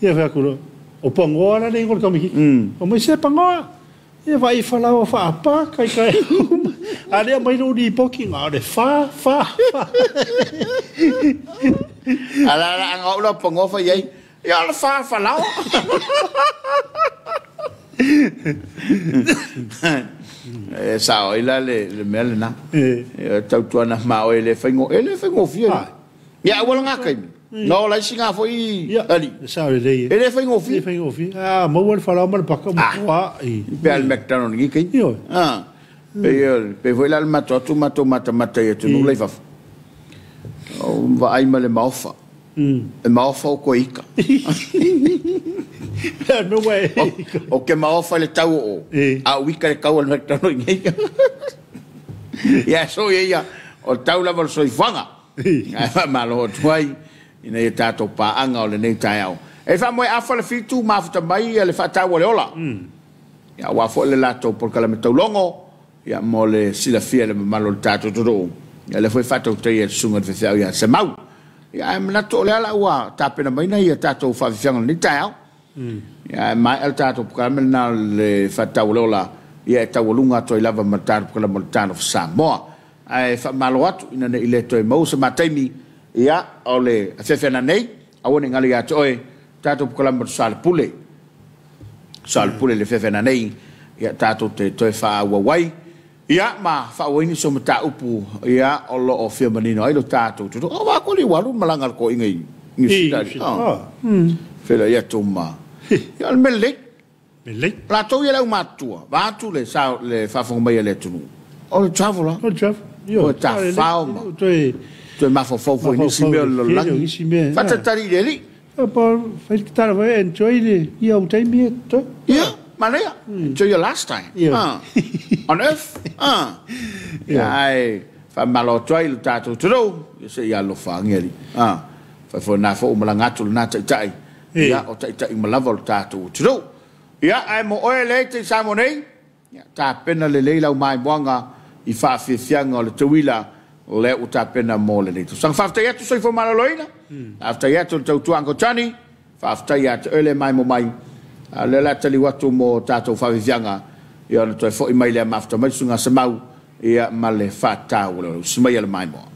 B: Ia fai atu loa, o Pagoa la le igoa o le tamaitiiti. Fai mai, se Pagoa! Ia vaai i falaoa faapa, kaikai uma. A lea aumai lou lipoti, na o le fa, fa, fa.
A: A la la anga o au la Pagoa fai ai, ia o le fa falaoa. E sao ai la le mea lena. E tautuana ma oe e le faigofie. Ia aua le ngā taimi. No la isi ngā foi ali.
B: E sao lelei.
A: E le faigofie.
B: E le faigofie. A maua le falaoa ma le paka ma toa i.
A: Pe a le McDonald ngi kai.
B: Ioe.
A: Pe foi la le mato atu matou matamata i atunuu la i fafo. O vaai ma le maofa. E maofa o koe ika. O ke maofa i le tau o a o ika le kau a le McDonald i nei. Ia so ia ia o tau lava o le soifuaga. Ae faamalo atu ai ina ia tatou paaga o lenei taeao. E faamoe afa le fitu mafuta mai le faataua o le ola. Ia aua foi le latou polokalame taulogo ia mo le silafia e le mamalu o le tatou atunuu. Ia lea foi faatautaia e le susuga i le faifeau ia Semau. Ia ae manatu o lea la ua tapena mai na ia tatou faafiafiaga o lenei taeao. Ia ae maea le tatou polokalame lena o le faataua o le ola, ia e taualuga atu ai lava ma le tatou polokalame o le Talofa Samoa. Ae faamalo atu ina ne i le toe maua se ma taimi, ia, o le afiafi ana nei, aua ne i galo ia te oe, tatou polokalame o le Soalepule. Soalepule i le afiafi ana nei, ia, tatou te toe faaauau ai, ia, ma faaauauina nisi o mataupu, ia, o lo o fia manino ai lo tatou atunuu. O vaa koe ua alu malaga a le toeaina i Niu Sila. Feiloai atu ma, ia, o le mea lelei.
B: Lelei.
A: Latou ia le aumatutua, vaeatu le sao le faafofoga mai a le atunuu, o le travel lava.
B: O le travel.
A: O le tafafao ma toe mafaufau foi i nisi mea o le lalolagi. Faatalitali i le alii.
B: Fai le tatalo foi, enjoy le ia ou taimi e totoe.
A: Ia, manaia. Enjoy your last time on earth. Ia, ae faamalo atu ai i lo tatou atunuu, ia se i alofa ane alii. Fai foi na foi ua malaga atu lena taitai. Ia, o taitai uma lava o le tatou atunuu. Ia, ae mo oe lea e te i Samoa nei, ia, tapena lelei lau maimoaga i faafiafiaga o le tauila lea ua tapena mo lenei tausaga. Faafetai atu soifua maloloina, faafetai atu le tautua Uncle Johnny, faafetai ia te oe le maimo mai. A o lea o le a taliu atu mo tatou faafiafiaga, ia ona toe foi mai lea mafuta mai susuga Semau, ia ma le faataua lea. Usi maia le maimoa.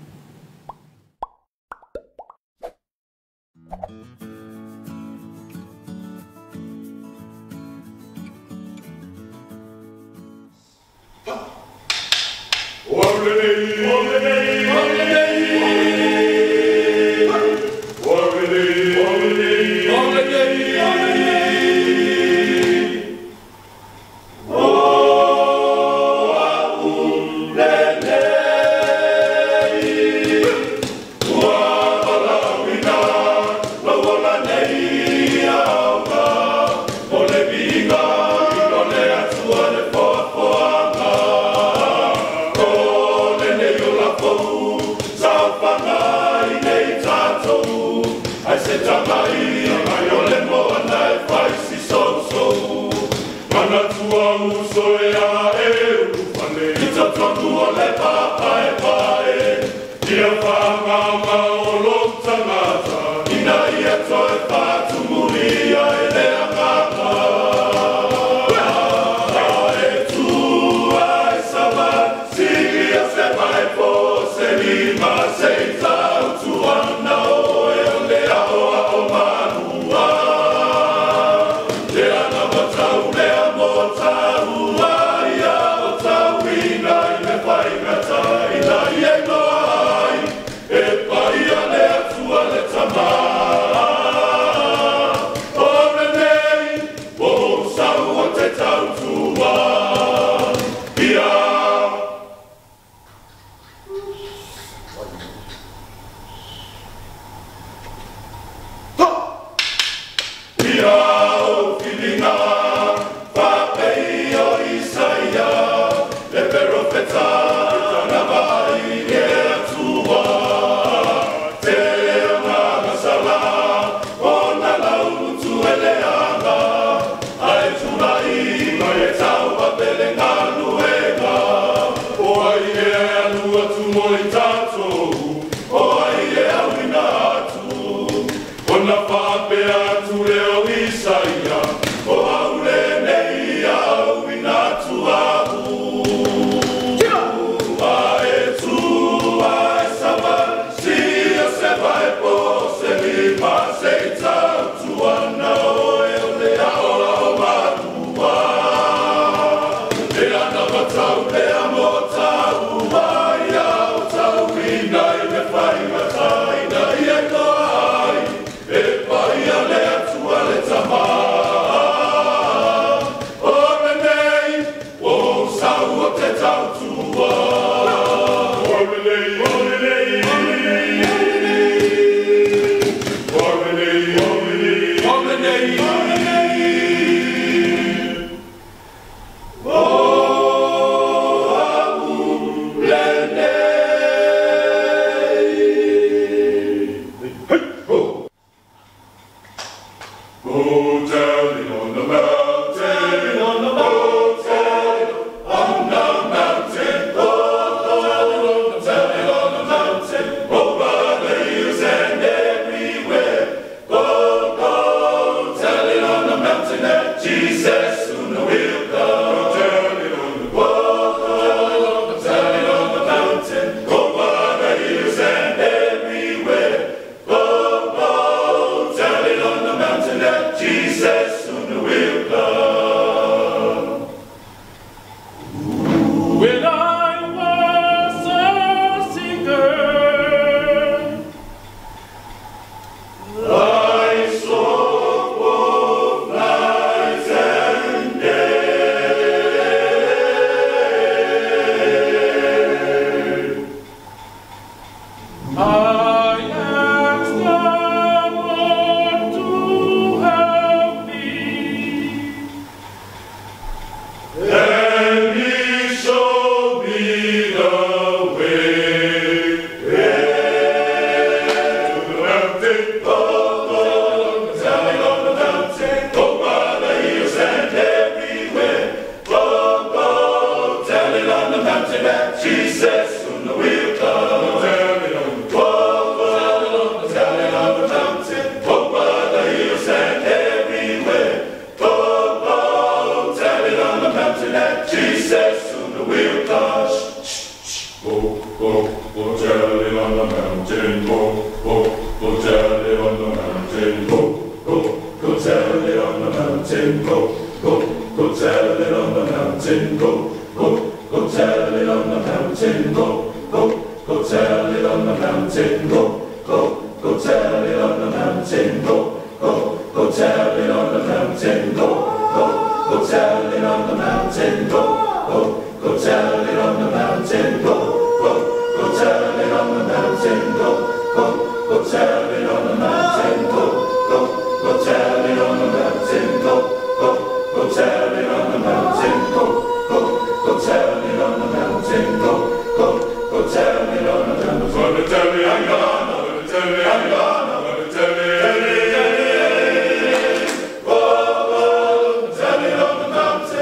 C: Tell it on the mountain.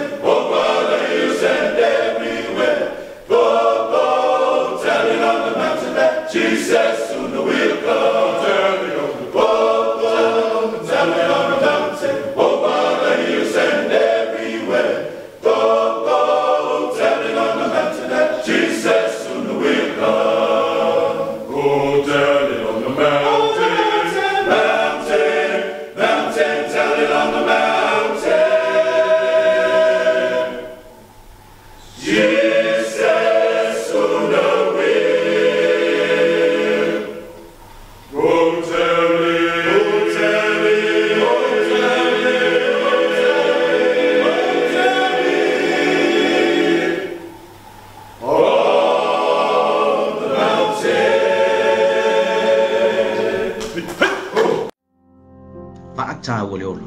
C: Faataua le Ola.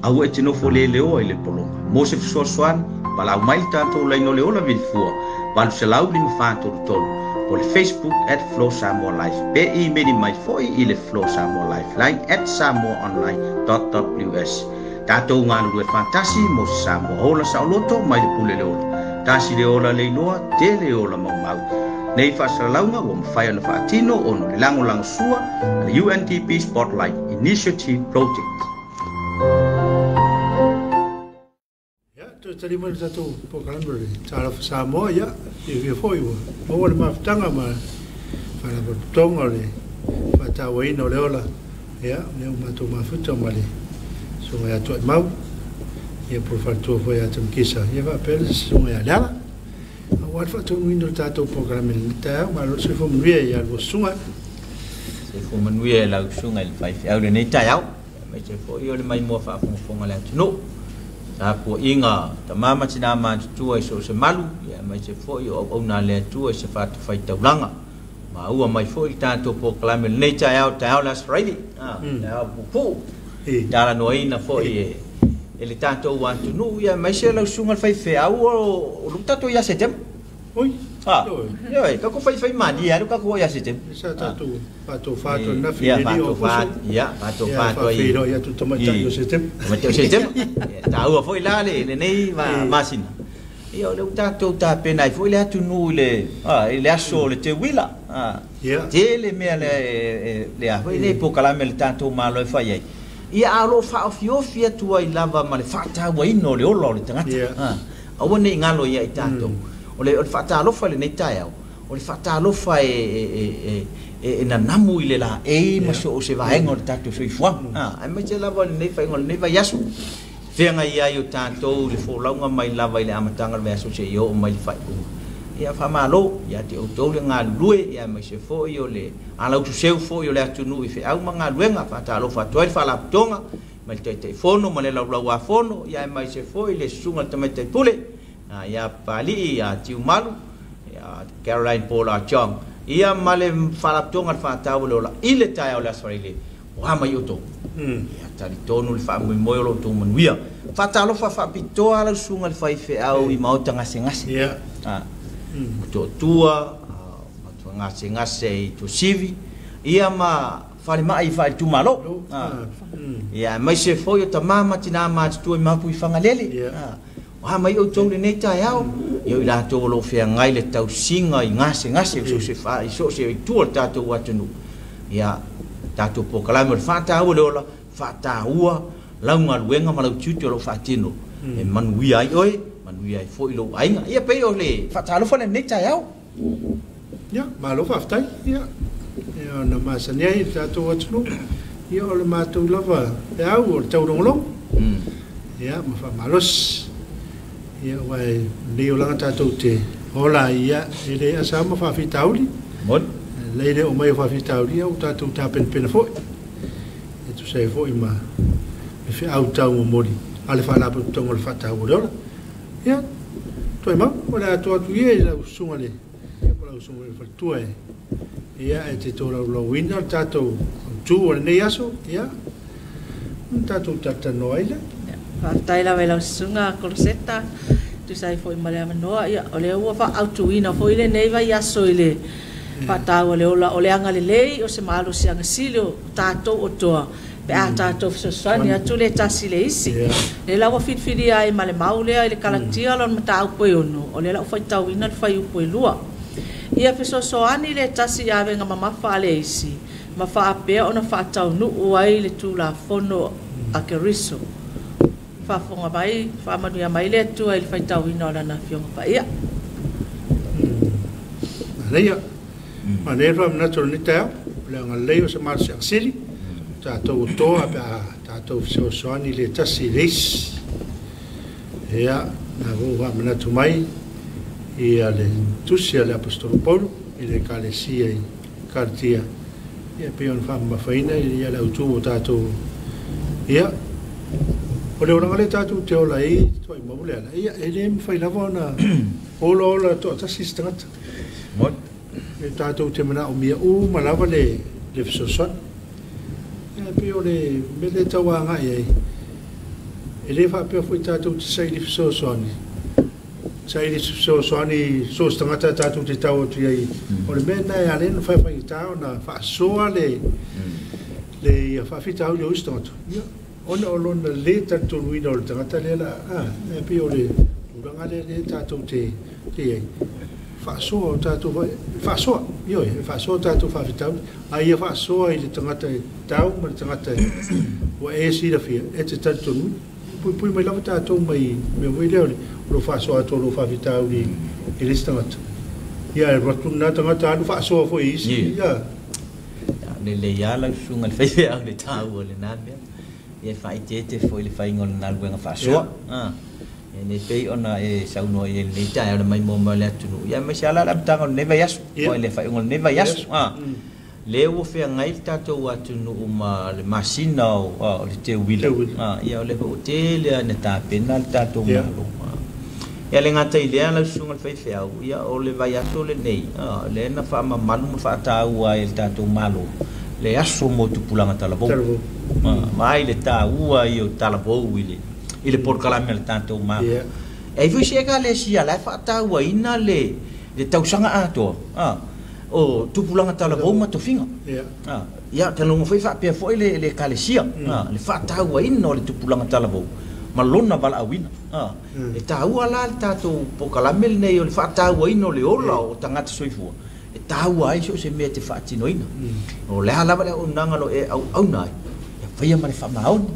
C: Aua e te nofo leleoa i le pologa. Mo se fesoasoani, valaau mai i le tatou laina o le Ola Vilifua 800 533 po o le Facebook at Flow Samoa Life pe imeli mai foi i le Flow Samoa Lifeline at samoaonline.ws. Tatou galulue faatasi mo se Samoa ola saoloto mai le pule le ola. Tasi le ola le iloa, tele ola maumau. Nei faasalalauga ua mafai ona faatino ona o le lagolagosua a le UNDP Spotlight Initiative Project.
B: Ia, toe tali mai le tatou polokalame o le Talofa Samoa, ia, fiafia foi ua maua le mafutaga ma le faalapotopotoga o le faatauaina o le ola, ia, lea ua matou mafuta ma le susuga ia Tuaimau, ia po o le faletua foi ia Tamikisa, ia faapea le susuga ia Leala. Aua le faataunuuina o le tatou polokalame i lenei taeao, malo le soifua manuia ia lua susuga.
D: Soifua manuia i lau susuga i le faifeau i lenei taeao, aemaise foi o le maimoa faafogafoga a le atunuu. Tapuaiga tama ma tina matutua i so o se malu, aemaise foi o auauna a le Atua i se fatafaitaulaga. Maua mai foi le tatou polokalame i lenei taeao, taeao le Aso Faraile, taeao puupuu, talanoaina foi e le tatou atunuu, aemaise lau susuga i le faifeau o lou tatou ia Setema.
B: Oi,
D: ioe, tatou faifai malie lava tatou ia Setema.
B: Sa tatou faatofa atu ananafi i le 2 o Aokuso.
D: Ia, faatofa atu ai.
B: Faafeiloai atu i le tamaitai o Setema.
D: Tamaitai o Setema. Taua foi la lenei masina. Ia, o lea ua tatou tapena ai foi le atunuu i le i le aso o le teuila. Tele mea le a foi nei polokalame a le tatou Malo e fai ai. Ia, a o lo o faaofiofi atu ai lava ma le faatauaina o le ola o le tagata. Aua ne i galo ia i tatou. O le faatalofa i lenei taeao, o le faatalofa e nanamu i le laei ma so o se vaega o le tatou soifuaga. Aemaise lava o lenei faiga o lenei vaiaso. Feagai ai o tatou i le folauga mai lava i le amataga o le vaiaso seia oo mai le faaiuga. Ia, faamalo ia te outou le galulue, aemaise foi o le alaususeu foi o le atunuu i feau ma galuega. Faatalofa atu ai le faalapotopotoga mai le Taitaifono ma le Laulauafono, aemaise foi le susuga i le Tamaitai Pule ia Papalii ia Tiumalu ia Caroline Paul Achong, ia ma le faalapotopotoga o le Faataua le Ola i le taeao o le Aso Faraile. O a mai outou? Ia talitonu le faamoemoe o lo outou manuia. Faatalofa faapitoa lau susuga i le faifeau i maota gasegase. Motootua, maota gasegase i Tuasivi, ia ma falemai i faaitumalo. Ia, aemaise foi o tama ma tina matutua i Mapuifagalele. O a mai outou lenei taeao, ia o i latou o lo o feagai le tausiga i gasegase i so o se itu o le tatou atunuu. Ia, tatou polokalame o le Faataua le Ola, faataua lau galuega ma lau tiute o lo o faatino e manuia ai oe, manuia ai foi lou aiga. Ia, pei o le faatalofa lenei taeao.
B: Ia, malo faafetai. Ia, ona masani ai le tatou atunuu, ia o le matou lava feau o le taulogologo. Ia, ma faamalosi. Ia, aua e lenei olaga tatou te ola ai, ia, e le asa ma faafitauli. Lei le oo mai o faafitauli, ia ua tatou tapenapena foi. E tusa ai foi ma le feau taumomoli a le faalapotopotoga o le Faataua o le Ola. Ia, Tuaimau, o le a tuu atu ia i lau susuga i le, ia po o lau susuga i le faletua e, ia, e te tolaulauina le tatou autu o lenei aso, ia, ona tatou talatalanoa ai lea.
E: Faafetai lava i lau susuga Koloseta, tusa ai foi ma le avanoa. Ia, o lea ua faaautuina foi lenei vaiaso i le Faataua le Ola, o le agalelei o se malosiaga sili o tatou otoa pe a tatou fesoasoani atu le tasi le isi. Lea la ua filifilia ai ma le mau lea i le Kalatia lona mataupu e 6, o lea la ua faitauina le fuaiupu e 2. Ia fesoasoani le tasi i avega mamafa a le isi, ma faapea ona faataunuu ai le Tulafono a Keriso. Faafofoga mai, faamanuia mai le Atua i le faitauina o Lana Afioga Paia.
B: Manaia. Manaia le faamanatu o lenei taeao, o le agalelei o se malosiaga sili, o tatou otoa pe a tatou fesoasoani le tasi i le isi. Ia, na foi ua faamanatu mai ia le tusi a le Aposetolo Paulo i le Ekalesia i Kalatia, ia pei ona faamamafaina ia le autu o tatou, ia, o le olaga lea tatou te ola ai Tuaimau le ala, ia, e le mafai lava ona ola ola toatasi se tagata. E tatou te manaomia uma lava le fesoasoani. Ia, pei o le mea lea e tau agai ai, E lē faapea foʻi tatou te saili fesoasoani saili fesoasoani so o se tagata tatou te tau atu iai o le mea lena e ala ai ona faifaigatā ona faasoa le le ia faafitauli o isi tagata ia ona o lona lē talitonuina o le tagata lea la a e pei o le tulaga lea lea tatou te te iai faasoa o tatou faasoa ioe e faasoa tatou faafitauli a ia faasoa i le tagata e tau ma le tagata ua e silafia e te talitonuina puipui mai lava tatou mai mea foi lea o le o lo faasoa atu o lou faafitauli i le isi tagata ia e alu atu lena tagata alu faasoa foi i isi ia
D: lelei lava lau susuga i le faifeau i le taua o lena mea. Ia e faaeteete foi i le faiga o le galuega faasoa. Ia nei pei ona e saunoa i ai i lenei taeao i le maimoa mai o le atunuu, ia aemaise lava la le amataga o lenei vaiaso, po o le faaiuga o lenei vaiaso. Lea ua feagai le tatou atunuu ma le masina o le teuila, ia o lea foi ua tele lava ina tapena le tatou Malo. Ia le gata i lea lau susuga i le faifeau, ia o le vaiaso lenei, lea na faamamalu ma faataua ai e le tatou Malo le aso mo tupulaga talavou. Vaai le taua ia o talavou i le i le polokalame a le tatou Malo. E ai foi se Ekalesia la e faatauaina le le tausaga atoa o tupulaga talavou ma tofiga. Ia, taluga foi faapea foi le le Ekalesia, le faatauaina o le tupulaga talavou ma lona valaauina. E taua la le tatou polokalame lenei o le faatauaina o le ola o tagata soifua e taua ai so o se mea e te faatinoina. O le a lava le auaunaga o lo o e auauna ai, ia faia ma le faamaoni,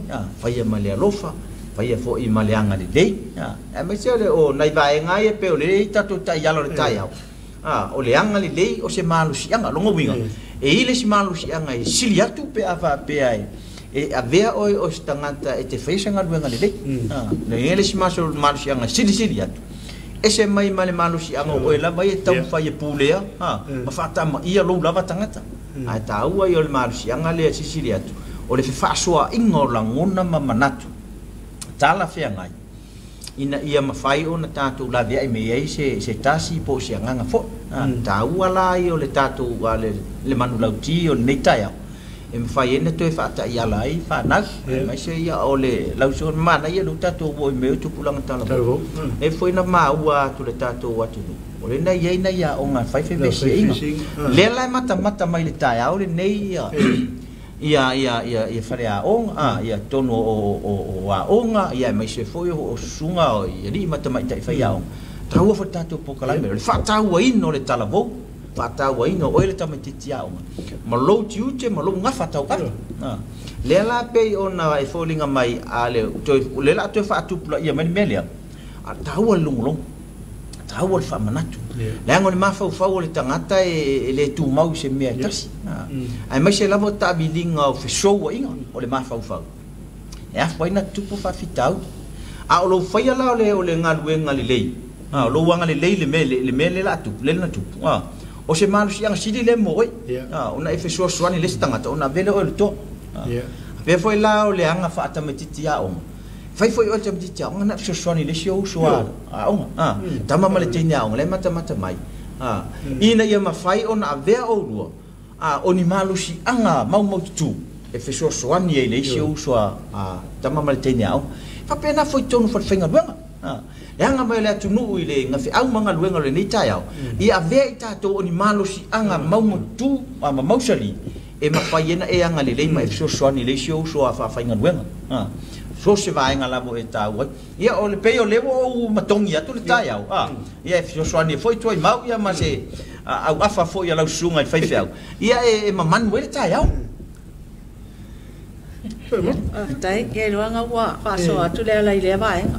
D: faia ma le alofa, faia foi ma le agalelei. Aemaise o nai vaega ia e pei o lea e i ai tatou taiala o le taeao, o le agalelei o se malosiaga. O lona uiga, e i ai le isi malosiaga e sili atu pe a faapea e avea oe o se tagata e te faia se galuega lelei. E i ai le isi malosiaga e silisili atu, ese mai ma le malosiaga o oe lava ia e taumafai e pulea ma faatamaia lou lava tagata. Ae taua ia o le malosiaga lea e silisili atu, o le fefaasoaaiga o lagona ma manatu talafeagai ina ia mafai ona tatou laveai mai ai se tasi po o se agaga foi. Taua la ia o le tatou le manulauti o lenei taeao e mafai ai ona toe faataiala ai fanau, aemaise ia o le lausuga manaia lea ua tatou oo i mea o tupulaga talavou. E foi na maua atu le tatou atunuu, o lea na i ai nai aoga e fai fevesiaiga. Lea la e matamata mai le taeao lenei ia ia ia ia faleaoga, ia totonu o aoga, ia aemaise foi o susuga i alii ma tamaitai faiaoga. Taua foi le tatou polokalame o le faatauaina o le talavou, faatauaina o oe le tamaitiiti aoga ma lou tiute ma lou gafa tauave. Lea la pei ona e foliga mai a le toe o lea la toe faatupulaia mai le mea lea, a taua le logologo, taua le faamanatu. Leaga o le mafaufau o le tagata e le tumau i se mea e tasi, aemaise lava o taaviliga o fesouaiga o le mafaufau e afua ai ona tutupu faafitauli. A o lou faia la o le galuega lelei, o lou agalelei i le mea le mea lea la tupu, lea na tupu, o se malosiaga sili lea mo oe, ona e fesoasoani i le isi tagata ona avea lea oe o le toa. Faapea foi la o le aga faatamaitiiti aoga, fai foi oe le tamaitiiti aoga na fesoasoani i le isi ou uso aoga, tama ma le teine aoga lea e matamata mai, ina ia mafai ona avea oulua o ni malosiaga maumaututu e fesoasoani ai i le isi ou uso a tama ma le teine aoga. E faapena foi i totonu o falefaigaluega. Le aga mai o le atunuu i le gafeau ma galuega o lenei taeao, ia avea i tatou o ni malosiaga maumaututu ma mausali e mafai ai ona e agalelei ma e fesoasoani i le isi ou uso a faafaigaluega. So o se vaega lava e taua ai. Ia, o le pei o lea ua ou matogi atu le taeao, ia e fesoasoani ai foi Tuaimau ia ma se auafa foi a lau susuga i le faifeau, ia e mamanu ai le taeao.
E: Faafetai. Ia iloaga ua faasoa atu le ala i lea vaega.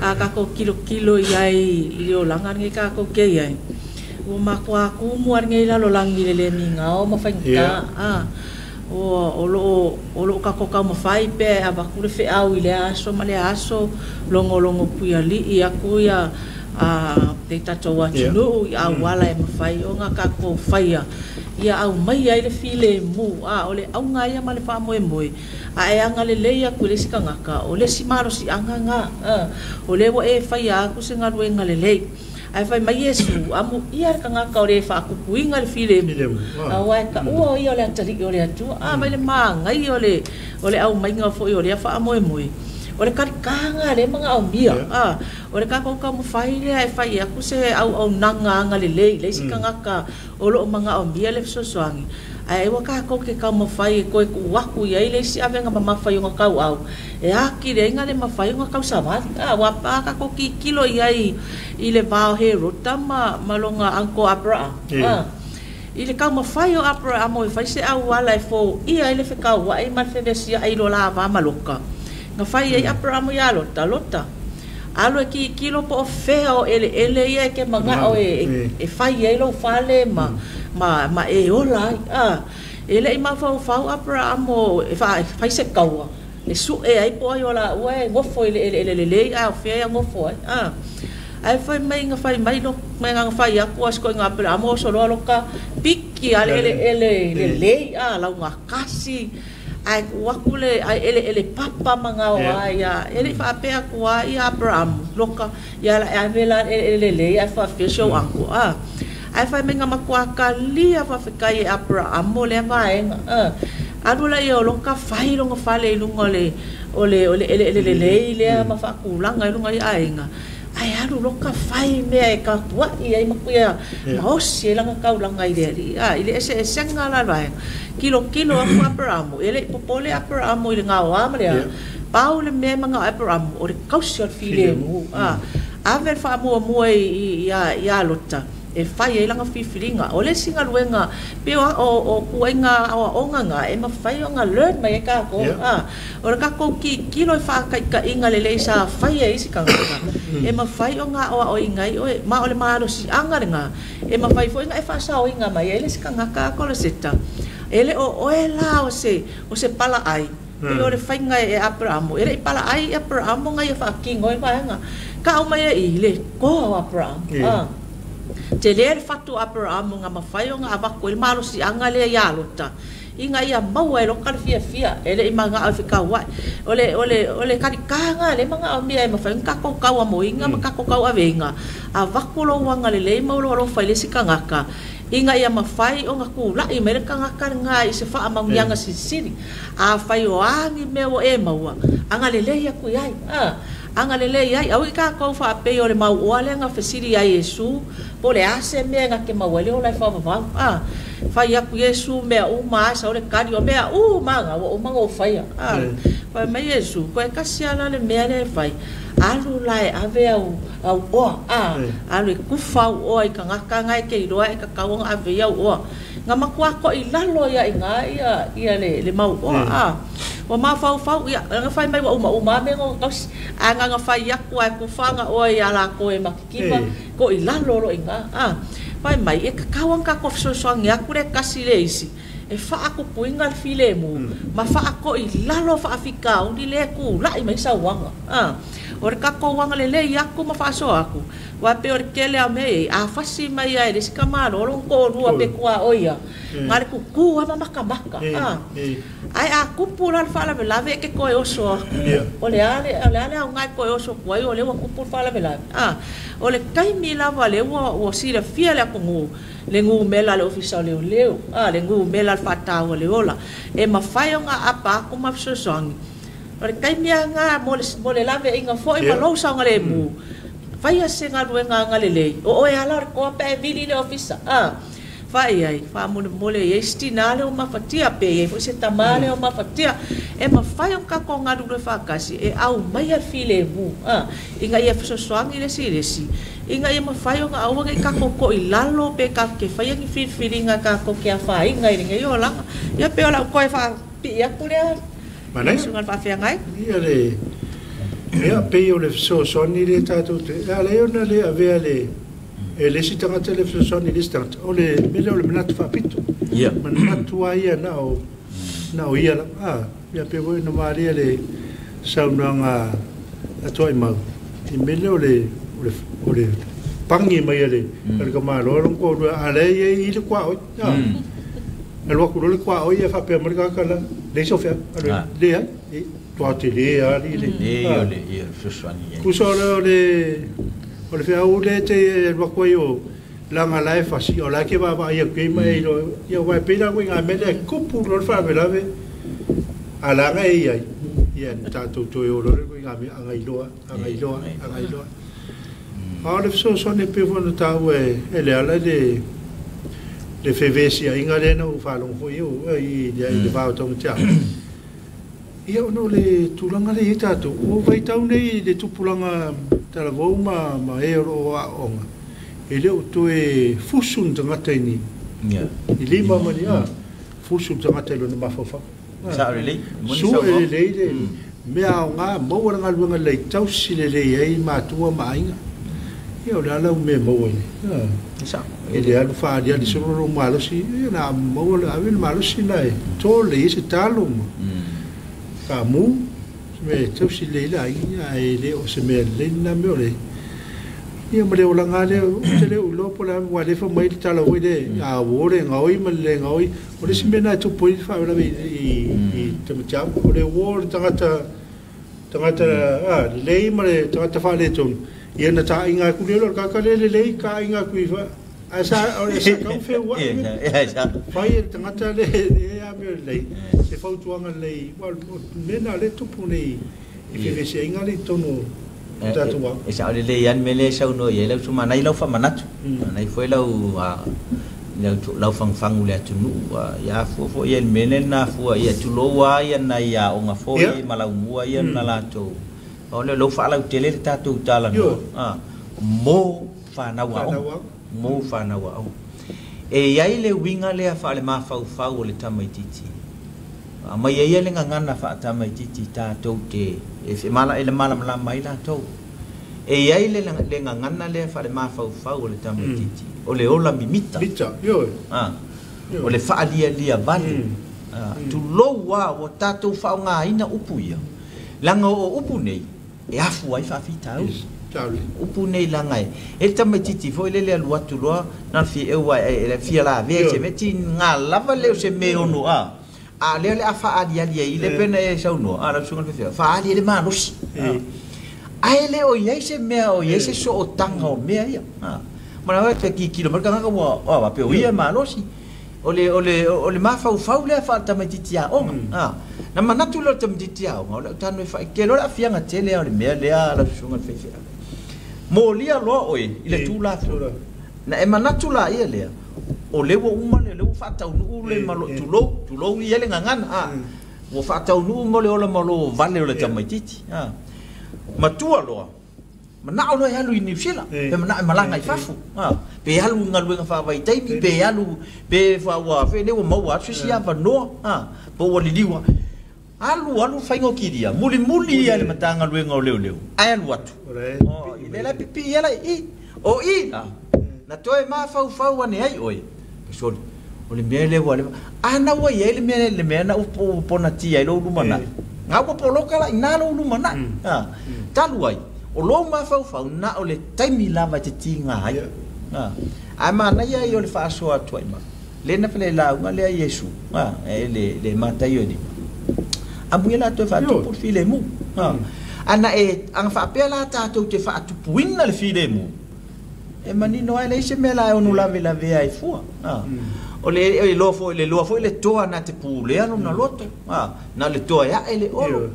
E: A tatou tilotilo i ai i le olaga lenei tatou te i ai, ua matua tumu lava lenei lalolagi i le le migao ma faigata. O lo o tatou taumafai pea e avatu le feau i lea aso ma lea aso, logologo puialii atu ia le tatou atunuu i auala e mafai ona tatou faia ia aumaia ai le filemu. O le auga ia ma le faamoemoe, a e agalelei atu i le isi tagata, o le isi malosiaga lena, o lea ua e faia atu se galuega lelei. Ae fai mai Iesu, Amuia le tagata o le faatupuina le filemu, aua e taua o ia o le atalii o le Atua. A mai le manaia o le aumaiga foi o lea faamoemoe. O le kalikaga lea e magaomia a o le takou taumafai lea e fai aku se auaunaga agalelei i le isi tagata o loo magaomia le fesoasoani ae ua takou ke taumafai e toe tuu atu i ai le isi avega mamafa i ona tauau e atili ai na le mafai ona tausavali a ua pa takou tilotilo i ai i le va o Herota ma lona uncle Abraham a i le taumafai o Abraham e fai se auala e foia ai le fekauai ma le fevesiai i lo la va ma Lota na fai ai Abraham ia Lota Lota alu e tilotilo po o fea o eleele ia e ke magao e fai ai lou fale ma e ola ai a e le'i mafaufau Abraham e fai se kaua e su'e ai po ai o laua e gofo i le eleele lelei ae o fea ia gofo ai a ae fai mai na fai mai lo mai na fai aku a sikoiga Abraham o soloa Lota piki a le eleele lelei a lauga kasi ae tuu aku le ae eleele papa ma gaoa ai ia e le'i faapea atu a ia Abraham Lota ia la e ave la eleele lelei ae faafia si ou uncle a ae fai mai na matua kalia faafetai e Abraham o lea vaega a alu laia o Lota fai lona fale i luga o le eleele lelei lea ma faatulaga i luga i aiga ae alu Lota fai mea e tatua'i ai ma kuia maosi ai lana taulaga i le alii a i le eseesega la vaega kilokilo aku Abraham e le'i popole Abraham i le gaoā ma le a pau le mea e magao Abraham o le kausi o le filemu a ave le faamuamua ia Lota e fai ai lana filifiliga o le isi galuega pe o kuaiga aoaoga ga e mafai ona learn mai ai takou a o le takou tilotilo i faataitaiga lelei sa fai ai isi tagata e mafai ona aoaoina ai oe ma o le malosiaga lena e mafai foi ona e faasaoina mai ai le isi tagata a Koloseta e le o oe la o se palaai pe o le faiga e Abraham e le'i palaai Abraham ga ia faatino ai vaega ka'au mai ai i le toa o Abraham a te lea le fatu Abraham ga mafai ona avatu ai le malosiaga lea iā Lota ina ia maua e Lota le fiafia e le'i magao e fekaua'i o le kalikaga le magaomia e mafai ona takou tauamoina ma takou tauaveiga avatu lou agalelei ma lou alofa i le isi tagata ina ia mafai ona tula'i mai le tagata lena i se faamauniaga silisili afai o agi mea ua e maua agalelei atu i ai a agalelei ai au i takou faapei o le mauoa lea na fesili ai Iesu po o le a se mea na te maua ai le ola e faavavau a fai atu Iesu mea uma a sau le kali o mea uma ga ua uma ona ou faia a fai mai Iesu koe kasi ala le mea lea e fai alu la e ave au au oa a alu e kufa au oa i tagata ga e ke iloa e tatau ona ave i au oa na matua ko'i lalo ia iga ia ia le mau oa a ua mafaufau ia na fai mai ua umauma mea ona tausi ae na fai aku ae kufaga oe iā lakou e makikipa ko'i lalo lo iga a fai mai e tatau ona tatou fesoasoani aku le kasi le isi e faakupuiga le filemu ma faako'i lalo faafitauli le tula'i mai sauaga a o le takou agalelei aku ma faasoa aku ua pei o le kele a mea ei a fasi mai ai le isi kamalo lona to'alua pe tuaʻoia ga le kukū a ma makamaka a ae a kupu la le faalavelave e ke toe oso aku o le a le o le a le aoga e toe oso aku ai o le ua kupu le faalavelave a o le taimi lava le ua silafia le atunuu le gumela le ofisa o leoleo a le gumela le faataua le ola e mafai ona aapa aku ma fesoasoani o le taimi aga mo le laveaiga fo'i ma lou saogalemu faia se galuega agalelei o oe ala o le toa pe e vili le ofisa a fai ai faamolemole i ai sitinā le o mafatia pe i ai fo'i se tamā le o mafatia e mafai ona tatou galulue faatasi e aumaia le filemu a ina ia fesoasoani le isi i le isi ina ia mafai ona aua nei takou to'i lalo pe ke faia ni filifiliga takou ke afaina i lenei olaga ia pe o lau toe faapii atu lea
B: Manaia.
E: suga le faafeagai.
B: Ia le ia pei o le fesoasoani le tatou te a le ona le avea le e le isi tagata le fesoasoani i le isi tagata o le mea lea o le manatu faapito manatu a ia na o ia lava a ia pe foi na malia le saunoaga a Tuaimau i mea lea o le pagi mai a le kamalo lona toalua a lea e i le kuaoi a alu atu loa le kuaoi ia faapea mai le tagata la leai sau feau alu leai e toa tele ali le
D: le o le ia fesoasoani ai
B: tusa o le feau le te alu atu ai o laga la e fasi o la ke vaavaai atu ai ma e ilo ia uae pei la uiga mea lea e kupu loa le faalavelave a laga e i ai. Ia na tātou toe olo le koe ngā mea angailoa, angailoa, angailoa. A o le fesoasoani e pei foi ona taua e Leala i le fevesiaiga lea na ou faalogo foi au i le va o taumateaga. Ia ona o le tulaga lea e i ai tatou, ua ou vaitau nei i le tupulaga talavou ma e o lo o aooga, e le o toe fusu ni tagata i ni lima ma ni a, fusu le tagata i lona mafaufau.
D: Sao lelei.
B: Sue lelei le mea aoga, maua le galuega lelei, tausi lelei ai matua ma aiga. Ia o le a lau mea e maua i le. E le alu faaliali solo lou malosi, ia na maua le ave le malosi na e to lelei ai se talo ma kaamu, se mea e tausi lelei ai le aiga, ae le o se mea lelei lena mea o le. Ia ma le olaga lava lea, ou te le o iloa po o le a, aua o lea e fai mai le tala foi lea, a uo le gaoi ma le le gaoi. O le isi mea lena e tupu ai le faalavelave i tamaiti, o le uo o le tagata tagata lelei ma le tagata faaletonu, ia na taaiga atu lea o le tagata lea lelei, taaiga atu i ae sa o le sa tau feuai fai e le tagata le a mea lelei se fautuaga lelei, aua o le mea lena o lea e tupu nei i fevesiaiga lea i totonu o tatou aoga.
D: E sao lelei lava le mea lea e saunoa i ai lau susuga, manaia lau faamanatu, manaia foi lau lau fagufagu i le atunuu, ia afua foi i le mea lea na afua, ia tulou lava ia nai aoga foi ma laumua ia na latou, o lea ua faalautele le tatou talanoa mo fanau aoga, mo fanau aoga. E i ai le uiga lea faalemafaufau o le tamaitiiti, aumai ai le gagana faatamaitiiti tatou te e malamalama ai latou. E i ai le gagana lea faalemafaufau o le tamaitiiti, o le ola mimita, o le faalialia vale. Tulou lava ua tatou faaaogaina upu ia, leaga o upu nei e afu ai faafitauli. Upu nei leaga e le tamaitiiti foi lele alu atu loa na fia eu e fia lavea i se mea tiga lava lea o se mea ono a lea o le a faaliali ai le pena e saunoa a lau susuga i le faifeau faali ai le malosi. Ae le o i ai se mea o i ai se sootaga o mea ia. Manawa e kikilo mai le tagata ua pe o ia e malosi. O le mafaufau lea faatamaitiiti aoga. Na manatu lea o le tamaitiiti aoga o le autano e faaitele o le aafiaga tele o le mea lea lau susuga i le faifeau. Molia loa oe i le Tulafono. Na e manatu la ia lea, o lea ua uma le ua faataunuu le malo tulou, tulou ia le gagana. Ua faataunuu mo le ola malo vale o le tamaitiiti. Matua loa, manao loa e alu i Niu Sila, pe manao e malaga i fafo. Pe alu i galuega faavaitaimi, pe alu, pe ua fele ua maua atu se isi avanoa, po ua liliu. Alu alu faiga o kilia, mulimuli ia le Matagaluega o Leoleo, ae alu atu. Le la pipi ia la i, o i la, na toe mafaufau ane ai oe. Soli, o le mea lea ua leva, ana ua i ai le mea na upu ponatia ai lou lumanai. Ngā ua poloka la ina lou lumanai. Talu ai, o lou mafaufau na o le taimi lava e te tiga ai. Ae manaia ai o le faasoa atu ai ma. Le na fele lauga lea Iesu, e le Mataio e lima. Amuia la toe faatupu le filemu. Ana e aga faapea la tatou te faatupuina le filemu, e manino ai le se mea la e ono lavelavea ai fua. O le loa foi le loa foi le toa na te pulea lona loto. Na le toa e ae le olo.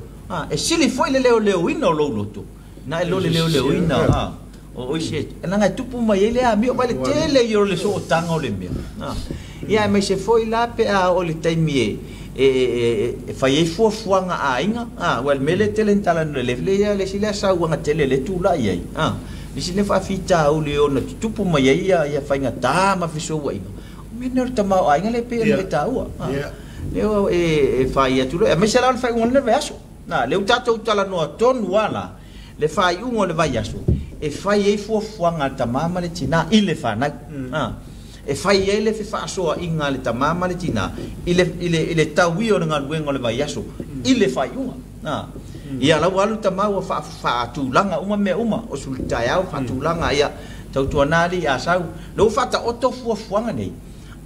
D: E sili foi le leoleoina o lou loto. Na e lo le leoleoina. O isi e nanga tupu mai ai le amio vai le tele i o le sootaga o le mea. Ia e mai se foi la pe a o le taimi e fai ai fuafuaga aiga. Ua le mea le tele ni tala le le ia le si lea sauaga tele le tulai ai. Le si le faafitauli ona tutupu mai ai ia faigata ma fesouaiga. O mea nei o le tamaoaiga le pei ona e taua. Lea e fai atu loa, aemaise la o le faaiuga o le vaiaso. Lea ua tatou talanoa tonu lava la le faaiuga o le vaiaso e fai ai fuafuaga a le tamā ma le tinā i le fanau. E fai ai le fefaasoaʻiga a le tamā ma le tinā i le tauia o le galuega o le vaiaso i le faaiuga. Ia lau alu tamā ua faatulaga uma mea uma o sulitaeao faatulaga ia tautuana alii a sau lea ua faataoto fuafuaga nei.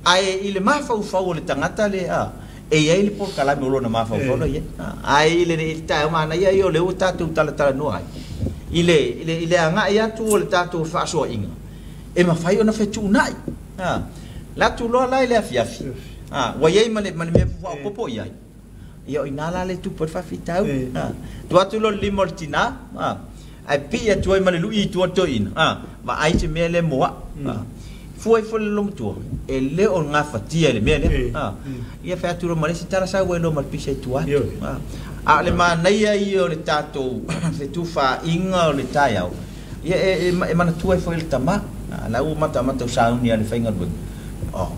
D: Ae i le mafaufau o le tagata lea e i ai le polokalame o lona mafaufau la i ai. Ae i le taeao manaia ia o lea ua tatou talatalanoa ai i le agai atu o le tatou faasoaʻiga e mafai ona fetuunai. La atu loa la i le afiafi, ua i ai ma le mea faaopoopo i ai. Ia o ina la le tupu ai le faafitauli. Tuu atu loa le lima o le tina, ae pii atu ai ma le lui i tua le toeaina, vaai se mea lea mo au. Fua ifo le lolomatua, e le o gafatia i le mea lea. Ia fai atu loa ma le isi tala sau ai loa ma le pisa i tua atu. A o le manaia ia o le tatou fetufaaiga o le taeao, ia e manatua ai foi le tama. La ua matamata u sauni a le faigaluega. Oh,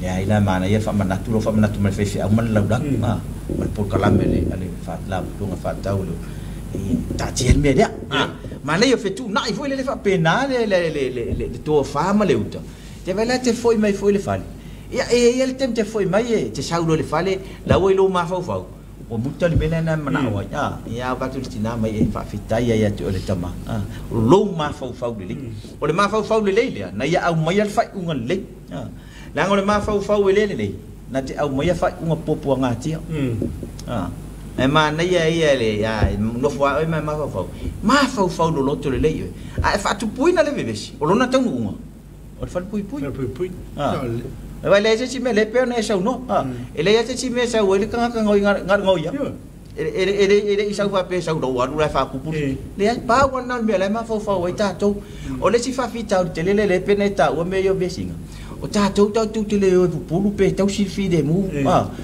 D: leai la manaia le faamanatu lou faamanatu ma le faifeau ma le lalolagi, ma le polokalame a le Faalapotopotoga Faatatau o le taatia le mea lea. Manaia o fetuunai foi lele faapena le tofa ma le uta. Te vaai la te foi mai foi le fale. Ia e ia le taimi te foi mai e te sau loa i le fale, la ua i lou mafaufau. Ua muta le mea lea na manao ai. Ia avatu le tina mai e faafetai ai ia te oe le tama. O lou mafaufau lelei. O le mafaufau lelei lea, na ia aumaia le faaiuga lelei. Leaga o le mafaufau e le lelei, na te aumaia faaiuga puapuagatia. E manaia ia le nofo a oe ma mafaufau. Mafaufau loloto lelei oe. Ae faatupuina le vevesi, o lona taunuuga, o le falepuipui.
B: Falepuipui.
D: E vai leai se isi mea le pei ona e saunoa. E leai se isi mea e sau ai le tagata galugaia. E le i sau faapea e sau lou alu la e faatupu. Leai, pau lava lena o le mea la e mafaufau ai tatou. O le isi faafitauli tele lea lea pei ona e taua mea ia o vesiga, o tatou tatou te le o e pupulu pe tausi le filemu,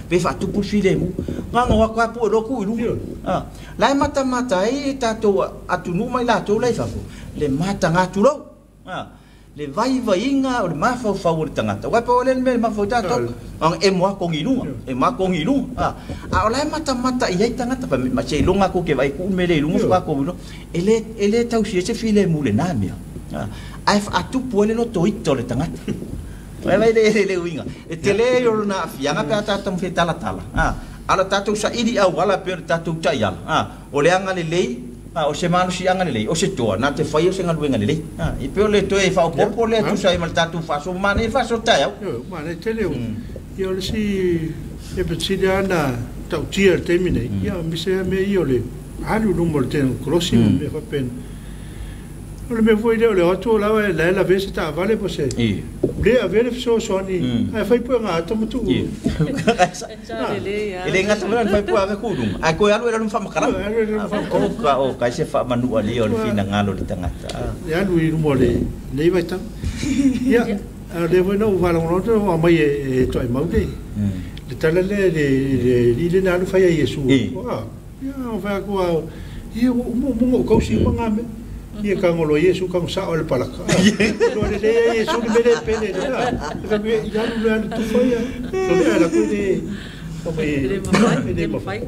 D: pe faatupu le filemu. Gago atu lava pue loa tuu i luga. La e matamata ai tatou atunuu ma i latou la i fafo, le mataga tulou. Le vaivaiga o le mafaufau o le tagata. Aua e pau lea le mea e mafaufau ai tatou, e emo lava kogi i luga, emo lava kogi i luga. A o la e matamata i ai tagata, fai mai, seiloga tou te vaai tuu le mea lea i luga faatoa tou iloa. E le tausia ai se filemu i lena mea, ae faatupu ai le lotoita o le tagata. Vaai mai le uiga, e tele ai o lona aafiaga pe a tatou taumafai e talatala. A o le tatou saili auala pei o le tatou taiala, o le agalelei, o se malosiaga lelei, o se toa, na te faia o se galuega lelei. E pei o le toe faaopoopo lea e tusa ai ma le tatou faasoa, manaia le faasoa taeao.
B: Manaia tele. Ia o le isi e petili lava na tautia i le taimi nei, ia aemaise lava mea ia o le alu i luma o le tekonolosi ma mea faapena. O le mea foi lea o le o atu o la e lavea se taavale po o se le avea le fesoasoani ae fai puega ata ma tuu.
D: E le gata foi la ona fai puega tuu i luga, ae toe alu e lalo ma faamatalaga. O kai se faamanualia o le finagalo o le tagata.
B: E alu i luma o lenei vaitau. Ia, a o lea foi na ou faalogologo atu ua aumai e Toaimau le tala lea i le alii lea na alu fai ai Iesu. Ia, fai atu lava, ia ua uma uma ona ou tausi uma na mea. Ia tagolo ai Iesu tago sao i le palaka. Iloa lelei ai Iesu le mea lea e pele ai. Fai atu, ia alu loa alu tufa ia. Sole ae alu atu e le
E: e le mafai.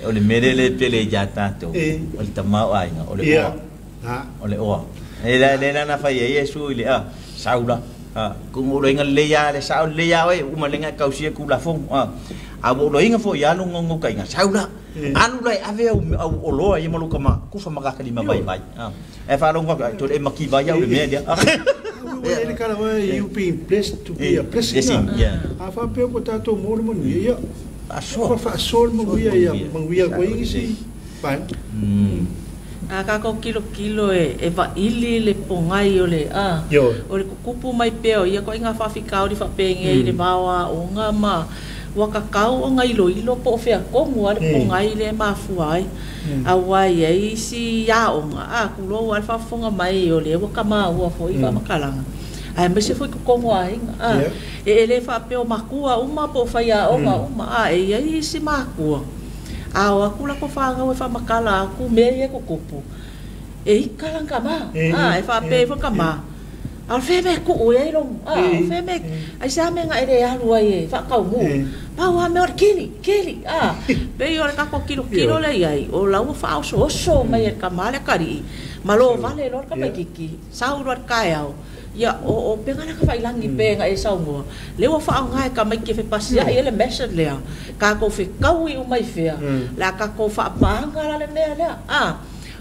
D: O le mea lea e pele ia tatou, o le tamaoaiga, o le oa. O le oa. E le la na fai ai Iesu i le saula. Kugu loinga lelei lava le sao lelei lava oe, uma lenga e tausia Tulafono. A ua ou loiga foi ia alu gaugautaiga, saula. Alu la e ave au oloa ia ma lou tama, tufa ma takalima vaivai. E faalogo atu, toe le mativa ai au i le mea lea.
B: Ua i le tala foi, you being blessed to be a blessing. A faapea ua tatou maua le manuia, ia
D: Faasoa.
B: Faasoa le manuia, ia manuia atu ai nisi vaega.
E: A kākou kilokilo e vaili le pogai o le a o le kukupu mai pea o ia koʻiga faafitauli faapegei i le vao aoga ma ua kakau ona iloilo po o fea tonu a le pogai lea e mafua ai auā i ai isi aoga a tulou a le faafofoga mai o lea ua kamaua foi faamatalaga ae aemaise foi totonu o aiga a e le faapea o matua uma po o faiaoga uma a e iai isi matua a o atu latou fanau e faamatala atu mea ia e tutupu e ika lana tamā a e faapea ai foi le tamā a o le fea mea e tuu ai lou a o fea mea aisea mea na e le alu ai e faataunuu pau lava mea o le kili kili a pei o le tatou tilotilo lea i ai o la ua faaosooso mai e le tamā le atalii ma lovale loa le tamaititi sau loa le taeao ia o pega la tafailagi pe na e saunoa lea ua faaaoga e tamaiti e fepasiai ai le method lea tatou fetaui uma i fea le a tatou faapaaga la le mea lea a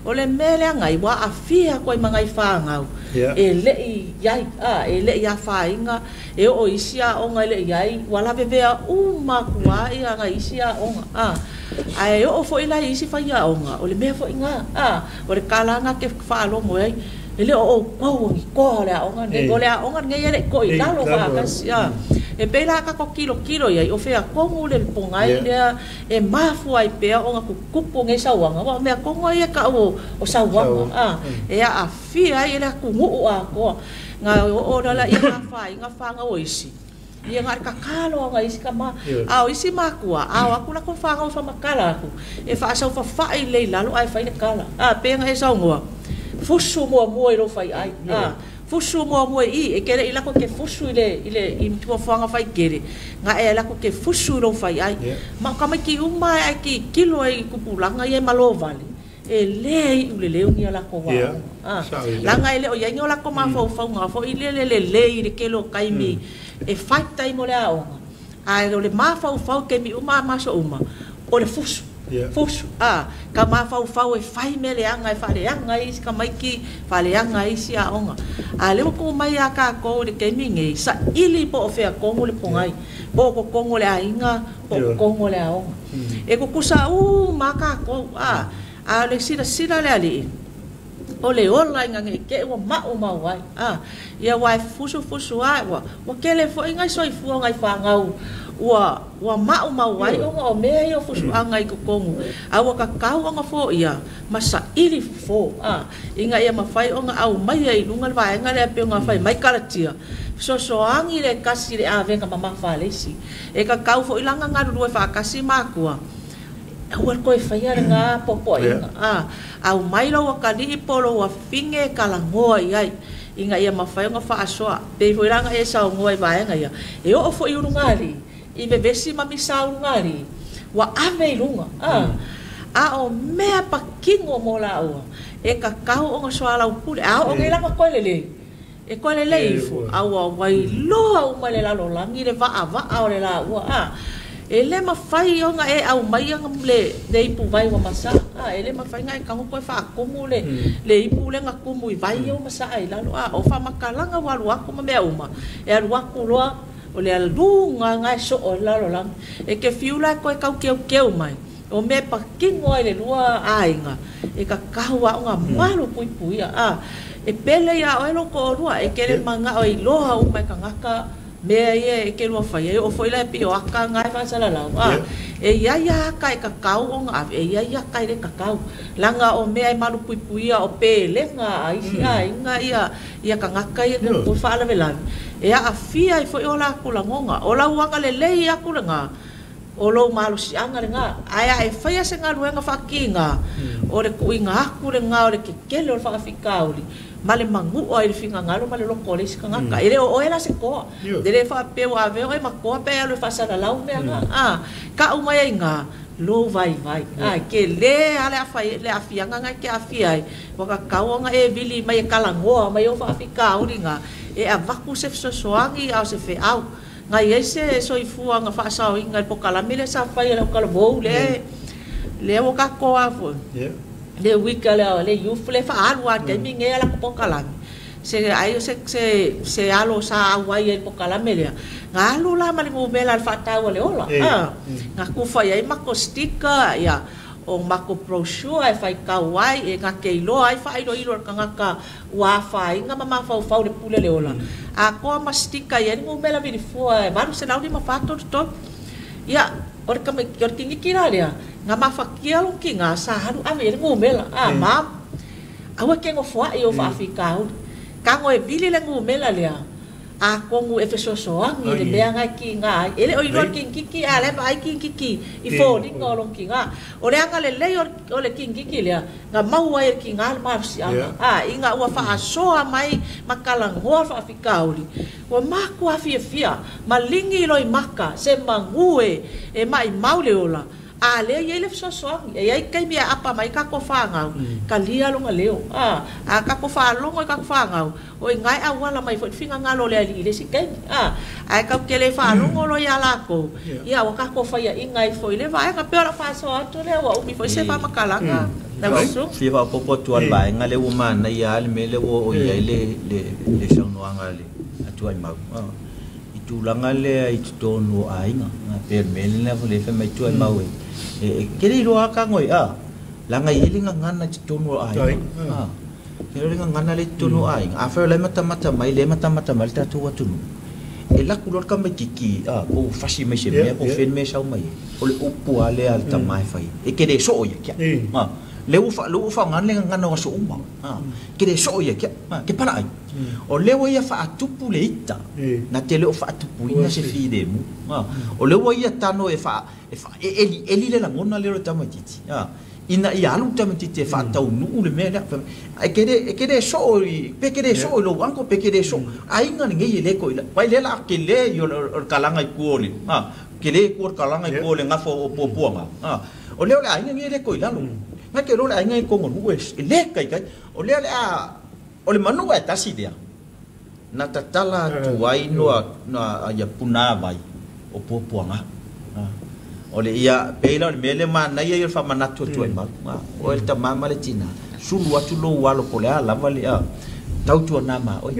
E: o le mea lea nai ua aafia atu ai ma nai fanau e leʻi iai a e leʻi afaina e oo i isi aoga e leʻi ai ua lavevea uma atu lava ia nai isi aoga a ae oo foi la i isi faiaoga o le mea foi lena a o le tala lena te faalogo ai. E le o outou o ni koa o le aoga nei, o le aoga nei e le i ko'i lalo faatasi a. E pei la kako kilokilo iai o fea tonu le pogai lea e mafua ai pea ona tutupu nei sauaga, aua o mea tonu lava ia e ta'u o sauaga a, e aafia ai le atunuu atoa. Na oo loa laia i afaina fanau o isi, ia na o le tatalo lava o isi tama, a o isi matua, a o atu latou fanau e faamatala atu, e faasaufafa'i lelei i lalo ae fai le tala. A pei ona e saunoa, fusu muamua i lou fai'ai, a fusu muamua i i, e te le i lako e te fusu i le i le i fuafuaga faitele, na e lako e te fusu i lou fai'ai. Ma o tamaiti uma lava e tilotilo ai i tupulaga ia e malo vale, e lē iʻu le leo ni a latou aoga. A leaga e le o i ai ni o latou mafaufauga foi lele lelei i le tele o taimi e fai taimi o le aoga, ae o le mafaufau i taimi uma a ma aso uma, o le fusu, fusu, a ka mafaufau e fai mea leaga e faaleaga ai isi tamaiti, faaleaga ai isi aoga. A o lea ua tuu mai ia tatou i le taimi nei, saili po o fea tonu le pogai, po o totonu o le aiga, po o totonu o le aoga. E tutusa uma lava tatou, a a o le silasila a le alii, o le ola ina ne i te i ua maumau ai. A ia aua e fusufusu lava, ua ua tele foi nai soifua o nai fanau ua ua maumau ai ona o mea ia o fusuaga i totonu, a ua tatau ona foia ma saili fofo, a ina ia mafai ona aumaia i luga le vaega lea pei ona fai mai Kalatia, fesoasoani le tasi i le avega mamafa a le isi. E tatau foi la ona galulue faatasi matua, aua le toe faia lena poapoaiga, a aumai lou atalii po o lou afine e talanoa i ai, ina ia mafai ona faasoa. Pei foi la ona e saunoa i vaega ia, e oo foi i ulugalii, i vevesi ma misa ulugalii, ua ave i luga, a a o mea patino mo laua, e tatau ona soalaupule. A oo nei la ona toe lelei, e toe lelei ifo, a ua wailoa uma i le lalolagi le vaavaa o le laua, a e le mafai ona e aumaia le le ipuvai ua masaa, a e le mafai ona e tago toe faatumu le le ipu lea na tumu i vai ia ua masaa i lalo, a o faamatalaga ua alu atu ma mea uma, e alu atu loa o le aluga lena e soo ai le lalolagi. E te fiu la e toe tau keukeu mai, o mea e patino ai le lua aiga, e tatau lava ona malu puipuia, a e pele iā oe lou toalua, e te le manao e iloa uma e tagata mea ia e te lua faia. E oo foi la e pei o aka na e faasalalau, a e i ai lava aka e tatau ona ave, e i ai aka e le tatau, leaga o mea e malu puipuia o pelega a isi aiga ia ia tagata ia e faalavelave, e aafia ai foi o latou lagona. O lau agalelei atu lena, o lou malosiaga lena, ae a e faia se galuega faakiga, o le tuuina atu lena o le kekele o le faafitauli ma le manu'a i le finagalo ma le loto o le isi tagata. E le o oe la se toa, e le faapea ua avea oe ma toa pe e alu e faasalalau mea na, a ka'u mai ai iga lou vaivai, a e telē lava le afai le aafiaga na e te aafia ai, ua tatau ona e vili mai e talanoa mai ou faafitauli na, e avatu se fesoasoani a o se feau. Na i ai se soifua na faasaoina i le pokalame lea sa fai e le autalavou lea lea ua tatou a foi le week lea le youth lea faaalu lava i le taimi lenei a latou pokalame se ai o se se se alo sa auai ai i le pokalame lea na alu la ma le numera i le faatau a le ola a na tufa i ai matou sticker ia o matou brochure e faitau ai e na te iloa ai faailoilo e le tagata ua afaina ma mafaufau i le pule le ola atoa ma sticker i ai le numera vilifua e 85433. Ia, o le tamaiti o le tiniki la lea na mafatia lona tina sa alu ave i ai le numera, a ma aua e te nofoai i ou faafitauli tago e vili le numera lea atonu e fesoasoani i le mea na e kiga ai. E le o iloa le kinigiki, a o la e vaai kinigiki i foliga o lona kiga. O le agalelei o le kinigiki lea, na maua ai e le kiga le malosiaga, a ina ua faasoa mai ma talanoa le faafitauli, ua matua fiafia ma ligi loimaka se magu e maimau le ola, a lea e i ai le fesoasoani. E i ai taimi e aapa mai ai tatou fanau, talia lona leo, a a tatou faalogo i tatou fanau, o i ina e auala mai foi le finagalo o le Alii i le isi taimi, a ae tatou te le faalogo loa iā latou, ia ua tatou faiaina ai foi i le vaega. Pei o lau faasoa atu lea, ua umi foi se faamatalaga lau susuga.
D: Fia faaopoopo atu lava i le vaega lea ua manaia lava le mea lea ua oo i ai le saunoaga a le Tuaimau i tulaga lea i totonu o aiga. Pei o le mea lena foi lea e fai mai Tuaimau e te le iloa lava tago e leaga e i ai le gagana i totonu o aiga. E le gagana le totonu o aiga, afai o la e matamata mai, lea e matamata mai le tatou atunuu, e laku loa le tamaitiiti po ua fasi mai se mea po o fea le mea e sau mai ai, o le upu lava lea a le tama e fai ai, e te le soo ia te au. Lea ua faaaogaina le gagana o aso uma, e te le soo ia te au, e te palaai. O lea ua ia faatupu le ita, na te le o faatupuina se filemu. O lea ua ia tano e elieli le lagona lea o le tamaitiiti, ina ia alu le tamaitiiti e faataunuu le mea lea. E te le soo i, pe te le soo i lou uncle, pe te le soo. Aiga lenei e le toilai. Vai lea la tele i o le kalaga i tua o le, tele i tua o le kalaga i tua o le gafa o puapuaga. O lea o le aiga lenei e le toilalo. Nai te iloa le aiga i Kongonuu e le taitai. O lea o le a, o le manu ae tasi lea, na tatala atu ai noa ia punāwai o puapuaga. O le ia, pei la o le mea lea manaia ia o le faamanatu atu ai mau. Oe le tamā ma le tinā, sulu atu lou alo po o le a lava le tautuana ma oe.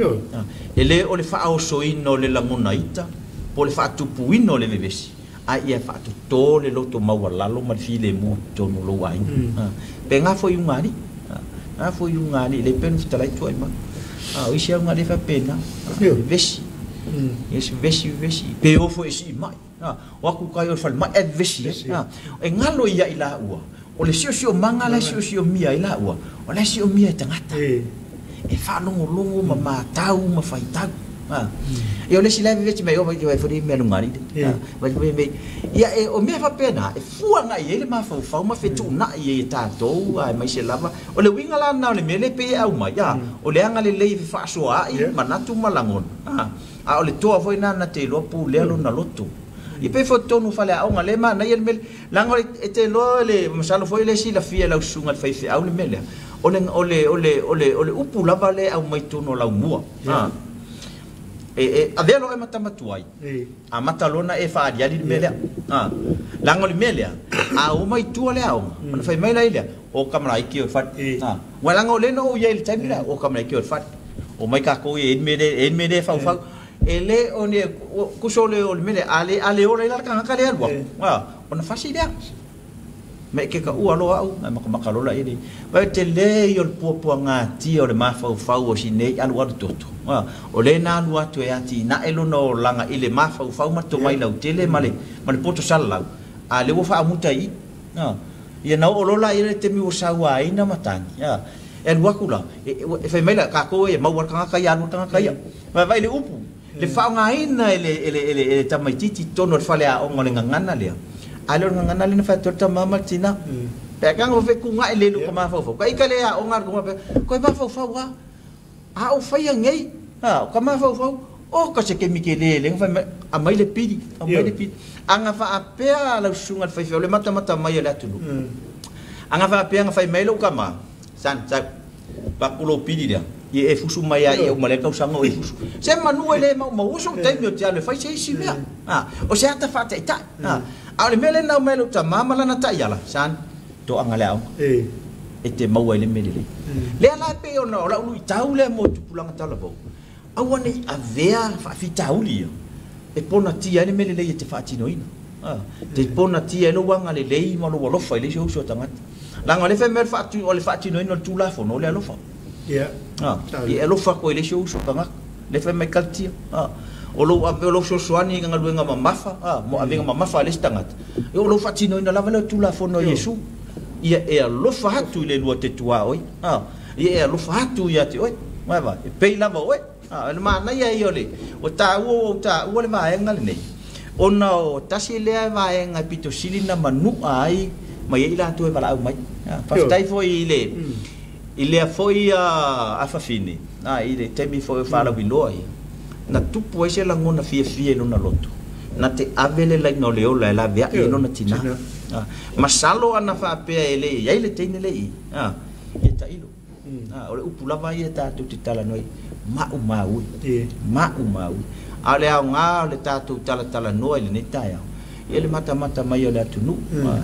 D: E le o le faaosoina o le lagona ita, po o le faatupuina o le vevesi, a ia faatotō le loto maualalo ma le filemu i totonu o lou aiga. Pe gafo i ugalii, gafo i ugalii, le pei ona fetalai tuai mau. O isi lava ugalii e faapena, vevesi, vevesi, vevesi, pe o foi e sii mai. O atu kai o le falemai ae vevesi ai. E galo ia i laua, o le siosiomaga la e siosiomia ai laua, o la e siomia e tagata. E faalogologo ma matau ma faitau. Ia o le isi la e vevesi mai, o vai foi mea lugalii le. Vai foi mea. Ia e o mea faapena, e fua agai i ai le mafaufau ma fetuunai ai e tatou aemaise lava. O le uiga la lena o le mea lea e pei e aumai, o le agalelei e fefaasoaai manatu ma lagona. A o le toa foi lena na te iloa pulea lona loto. Ia pei foi totonu o faleaoga lea e manaia le mea lea. Leaga e te iloa le masalo foi lea e silafia e lau susuga i le faifeau le mea lea. O le, o le, o le, o le, o le upu lava lea e aumai totonu o laumua. E avea loa e matamatuai, amata loa ona e faaaliali le mea lea. Leaga o le mea lea, a o mai tua le aoga, ona fai mai la lea, o kamalaiki o le fale. Ua leaga o lea na ou i ai i le taimi lea, o kamalaiki o le fale. O mai tatou e i ai le mea lea e faufau. E le o ni kuso le o le mea lea, a le ola ai la le tagata lea e alu atu, ona fasi lea. Ma e ke ka ua loa au, ma makamaka loa la ili. Vai te le i o le puapuagatia o le mafaufau o si nei alualu toto. O lea na alu atu e atinae lona olaga i le mafaufau ma le tomai lautele ma le poto salalau, a lea ua faamuta i i. Ia na oo loa la i le taimi ua sauaina matagi. E alu atu la, e fai mai la, tatou e maua le tagata ia, alu le tagata ia. Vaai le upu, le faaaogaina e le tamaitiiti i totonu o le faleaoga o le gagana lea. A le o le gagana lea na fai atu ai le tama ma le tina. Pe a kanga fe kungae le lu ka mafaufau. Ka ika le aoga le kungae pe, koe mafaufau a. A o whaia ngei, ha, o ka mafaufau, o ka se kemi ke le le, whai mai, a mai le piri, a mai le piri. Anga whaapea lau susuga le faifeau, le matamata mai o le atunuu. Anga whaapea anga whai mai lou kama, san, sau, paku lou piri lea, ia e fusu mai a ia uma lea tausaga o e fusu. Se manu e le maumau sou taimi o te alu e fai se isi mea. Ha, o se ata whaataitai. Ha, a o le mea lena o mai lou tama ma lana taiala, san, toaga le aoga. E te maua i le mea lelei. Lea la e pei ona o lau luitau lea mo tupulaga talavou, aua ne i avea faafitauli ia e ponatia ai le mea lelei e te faatinoina. Te ponatia ai lou agalelei ma lou alofa i le isi o uso a tagata. Leaga o le fai mai o le faatinoina o le Tulafono o le alofa. Ia e alofa atu ai i le isi o uso a tagata. Le fai mai Kalatia, o lou ave o lou fesoasoani i galuega mamafa, mo avega mamafa a le isi tagata, o lou faatinoina lava lea o le Tulafono a Iesu. Ia e alofa atu i le lua te tuaoi, ia e alofa atu ia te oe, e pei lava oe. O le manaia ia o le, ua taua ua ou taua le vaega lenei, ona o tasi lea vaega e pito sili na manua ai mai ai i latou e valaau mai. Faafetai foi i le, i lea foi afafine, i le taimi foi o faalauiloa ia, na tupu ai se lagona fiafia i lona loto, na te ave le laina o le ola e laveai ai lona tinā. Masalo ana faapea e le i ai le teine le i, ia tailo. O le upu lava ia tatou te talanoa ai, maumau e, maumau e. A o le aoga o le tatou talatalanoa i lenei taeao, ia le matamata mai o le atunuu,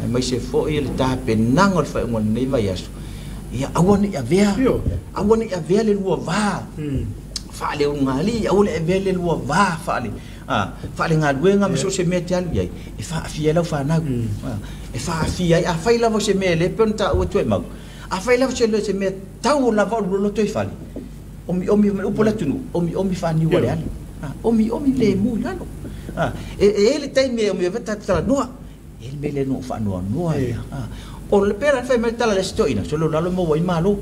D: aemaise foi le tapenaga o le faaiuga o lenei vaiaso, ia aua ne i avea, aua ne i avea le lua va faale-ulugalii, aua ne i avea le lua va faale faale-galuega ma so o se mea e te alu i ai, e faafia ai lau fanau. E faafia ai, afai lava o se mea e le pei ona taua atu e mau, Afai lava se se mea tau o lava o loloto i fale. Omi omi me upu le atunuu, omi omi faaniu ale ale. Omi omi le mu i lalo. E le taimi e omi e talanoa. E le mea lea na ou faanoanoa ai. O le pea la fai mai tala le si toeaina, sole o lalo e maua ai malo.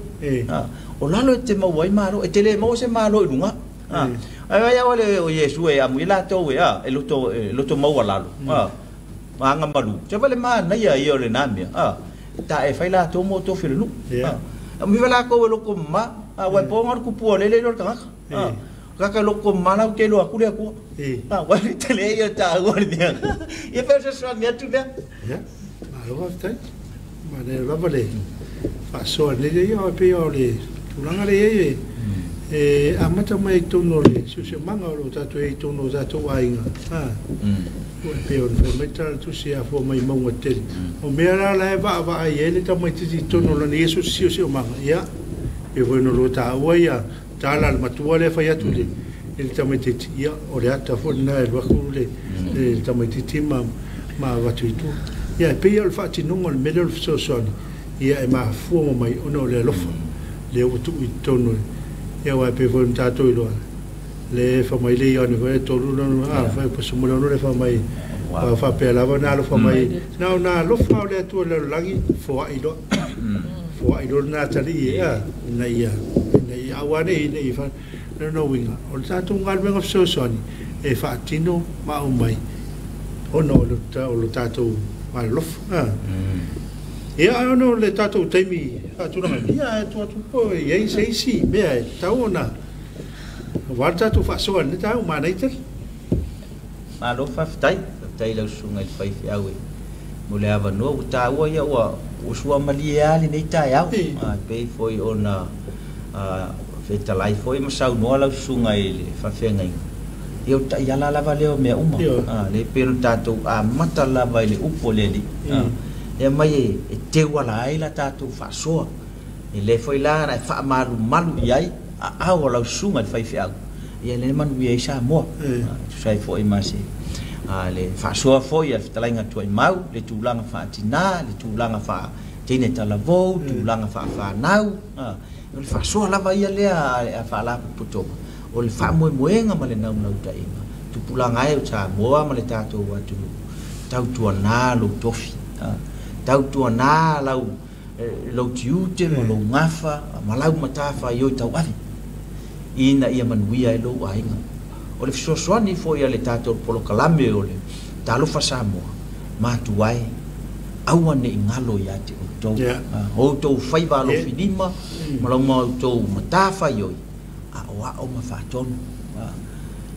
D: O lalo e te maua ai malo, e te le maua se malo i luga. Ai ai au le o Iesu e amu i latou e e loto maua lalo. Anga malu. Se vale manaia ia o lena mea. Ta e fai latou mo tofi o le nuu. Mi fa lakou e loko ma, ua e poga le kupua lele i lo le tagata. Kaka loko ma lau te loa ku le Atua. Ua le tele ia taua le mea. Ia pe o se fesoasoani atu lea.
B: Ia, malo faafetai. Manaia lava le faasoa i lenei ia, pei o le tulaga lea e i ai e amata mai i totonu o le siosiomaga o lo o tatou i ai i totonu o tatou aiga. Ua pei ona fai mai tala tusi e afua mai i mauga tele. O mea la la e vaavaai ai le tamaitiiti i totonu o lona ia siosiomaga, ia, pei foi ona lua taua ia tala a le matua lea e fai atu i le tamaitiiti, ia, o le ata foi lena e alu atu le tamaitiiti ma avatu i tua. Ia, e pei o le faatinoga o le mea lea o le fesoasoani, ia e mafua mai ona o le alofa lea ua tuu i totonu. Ia, aua e pei foi ona tatou iloa, le fai mai le Ioane foi e tolu lona, fai paso mo le ono le fai mai, faapea lava na alofa mai, na o na alofa o le Atua i le lalolagi, foai loa. Foai loa lena atalii e, ina ia aua nei, ina ia fa, lona uiga, o le tatou galuega fesoasoani, e faatino ma aumai, ona o le tatou alolofa. Ia, ona o le tatou taimi faatulaga, ia, e atu atu po e i ai se isi mea e tatau ona aua le tatou faasoa i lenei taeao, manaia tele.
D: Malo faafetai, faafetai i lau susuga i le faifeau e mo le avanoa ua taua ia ua suamalie lava lenei taeao. Pei foi ona fetalai foi ma saunoa lau susuga i le faafeagaiga. Ia o le taiala lava lea o mea uma. Le pei ona tatou amata lava i le upu o le Alii. Ia mai e teu ala ai la tatou faasoa. E le foi la na e faamalumalu i ai aao o lau susuga i le faifeau. Ia le manuia ai Samoa. Tusa ai foi ma se le faasoa foi a le fetalaiga Tuaimau, le tulaga faatinā, le tulaga faateine talavou, tulaga faafanau. O le faasoa lava ia lea a faalapotopotoga, o le faamoemoega ma le naunautaiga, tupulaga ai o Samoa ma le tatou atunuu, tautuanā lou tofi, tautuanā lau tiute ma lou gafa, ma lau matafaioi tauave, ina ia manuia ai lou aiga. O le fesoasoani foi a le tatou polokalame o le Talofa Samoa, matua e aua ne i galo ia te outou. Outou faiva alofilima, ma lau matou matafaioi, aoao ma faatonu,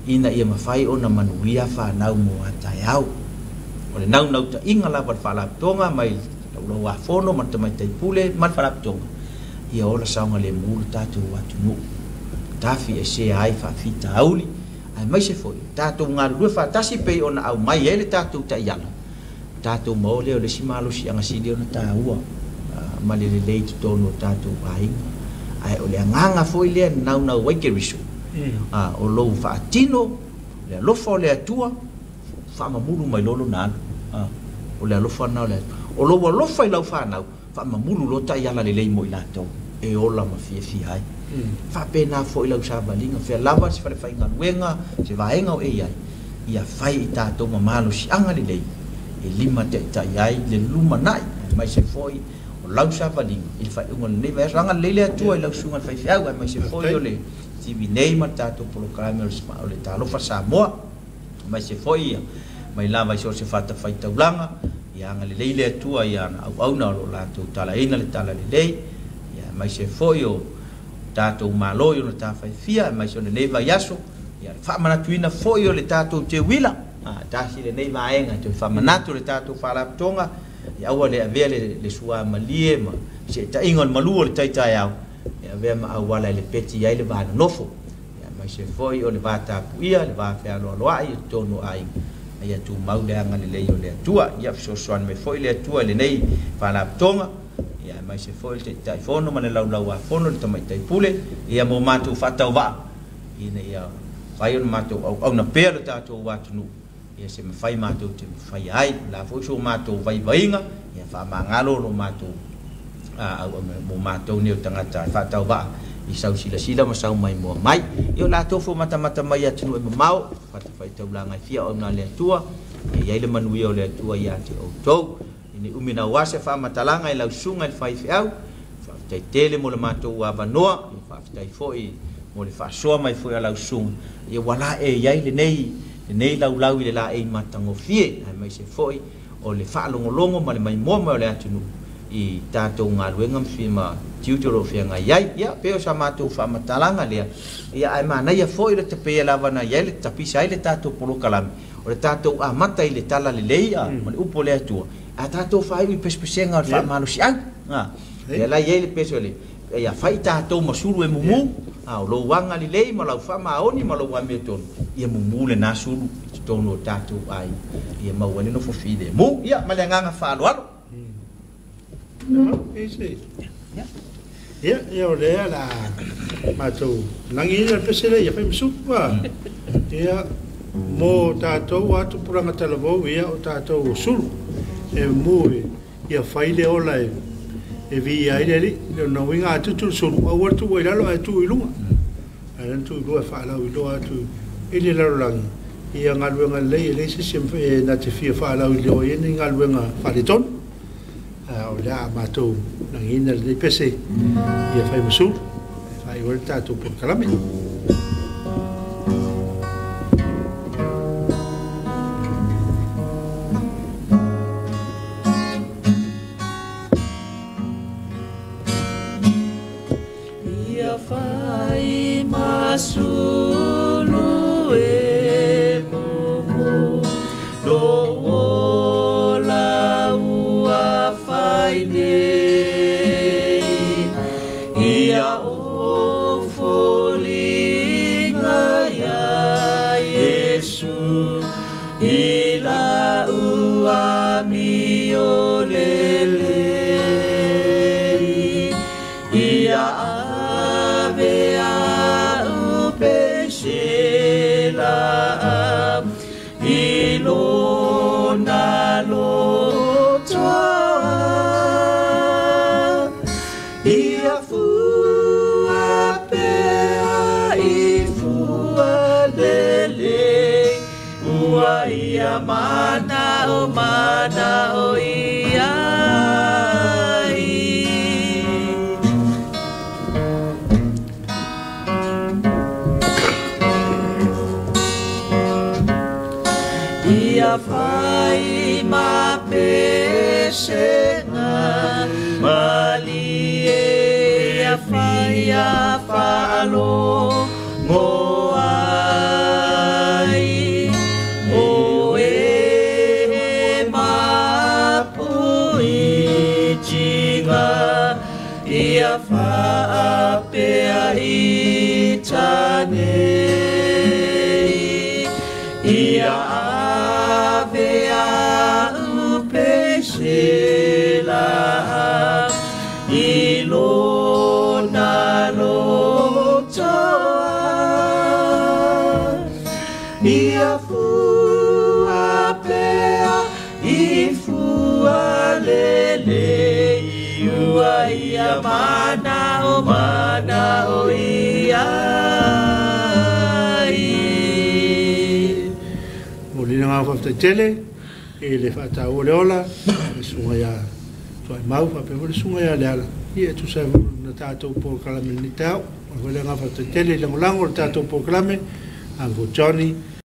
D: ina ia mafai ona manuia fanau mo a taeao. O le naunautaiga lava le faalapotopotoga mai laulau-a-fono ma le tamaitai pule ma le faalapotopotoga, ia ola saogalemu le tatou atunuu. Tafi e sea ai faafitauli, aemaise foi tatou galulue faatasi pei ona aumai ai le tatou taiala. Tatou maua lea o le isi malosiaga sili ona taua ma le lelei i totonu o tatou aiga. Ae o le agaga foi lea na naunau ai Keriso, o lou faatino, le alofa o le Atua, faamamulu mai loa lona alu. O le alofa lena o le Atua. O lou alofa i lau fanau, faamamulu loa taiala lelei mo i latou, e ola ma fiafia ai. Faapena foi lau savaliga, fea lava se falefaigaluega, se vaega o e i ai, ia fai i tatou ma malosiaga lelei, e lima taitai ai le lumanai, aemaise foi o lau savaliga i le faaiuga o lenei vaiaso. Agalelei le Atua i lau susuga i le faifeau, aemaise foi o le TV nei ma le tatou polokalame o le Talofa Samoa, aemaise foi mai lava i so o se fatafaitaulaga, ia agalelei le Atua i ana auauna o lo o latou talaina le talalelei, ia aemaise foi o tatou malo i ona tafaifia, aemaise o lenei vaiaso, ia le faamanatuina foi o le tatou teuila, tasi lenei vaega toe faamanatu le tatou faalapotopotoga, ia aua le avea le suamalie ma seetaiga o le malu o le taitaeao, ia avea ma auala e le peti ai le va nonofo, ia aemaise foi o le va tapuia, le va fealoaloai i totonu o aiga, ia tumau le agalelei o le Atua. Ia fesoasoani mai foi le Atua i lenei faalapotopotoga, ia aemaise foi le Taitaifono ma le Laulau-a-Fono le tamaitai pule, ia mo matou faatauvaa, ina ia fai ona matou auauna pea le tatou atunuu, ia se mafai matou te mafaia ai. O le a foi so matou vaivaiga, ia faamagalo lo matou Mo matou nei o tagata faatauvaa i sau silasila ma sau maimoa mai. Ia o latou foi matamata mai i atunuu e mamao, fatafaitaulaga e fia auauna a le Atua, ia i ai le manuia o le Atua ia te outou. Ina ne i umi naua se faamatalaga i lau susuga i le faifeau, faafetai tele mo le matou avanoa, ia faafetai foi mo le faasoa mai foi a lau susuga, ia ua lae i ai lenei lenei laulau i le laei matagofie, aemaise foi o le faalogologo ma le maimoa mai o le atunuu i tatou galuega ma tiute o lo o feagai ai. Ia, pei o sa matou faamatalaga lea, ia ae manaia foi le tapeia lava na i ai le tapisa ai le tatou polokalame, o le tatou amata i le talalelei ma le upu a le Atua, a tatou faaiu i pesepesega o le faamalosiau. Lea la e i ai le pese o le, ia fai tatou ma sulu e mumu, a o lou agalelei ma lau faamaoni ma lou amiotonu, ia mumu lena sulu i totonu o tatou aiga, ia maua ai le nofo filemu. Ia, ma le agaga faaaloalo.
B: Ia, ia o lea la matou lagi le pese lea ia fai ma supu. Ia, mo tatou atu pulanga talavou, ia o tatou sulu e mu ia fai le ola e vi ai le li le na winga atu tu sulu au atu wai lalo ai tu ilunga ai lan tu ilua fa lau iloa atu i le lalolagi ia galuega lelei e leai se isi e na te fia faalau iloa i ai ni galuega faaletonu. O le a matou lagiina lenei pese ia fai ma sulu e faaiu ai le tatou polokalame.
E: Ia fai ma sulu e mumu lo ola ua fai nei. Ia o foliga ia Iesu i la ua mio lelei. Ia ave au pesela i lona lotoa. Ia fua pea i fua lelei, ua ia manao manao i ai. Ia fai ma pesega malie, ia fai a faalogo ai. O e mapuitiga, ia faapea i tanei. Ia ave au pesela i lona lotoa. Ia fua pea i fua lelei, ua ia manao manao i ai.
B: Mo lina ngā whaftai tele, e le whaatau o le ola, le sunga ia tuai mau, whapea le sunga ia le ala. Ia e tusa na tātou polokalame ni tau, o le ngā whaftai tele i langolango le tātou polokalame, Uncle Johnny,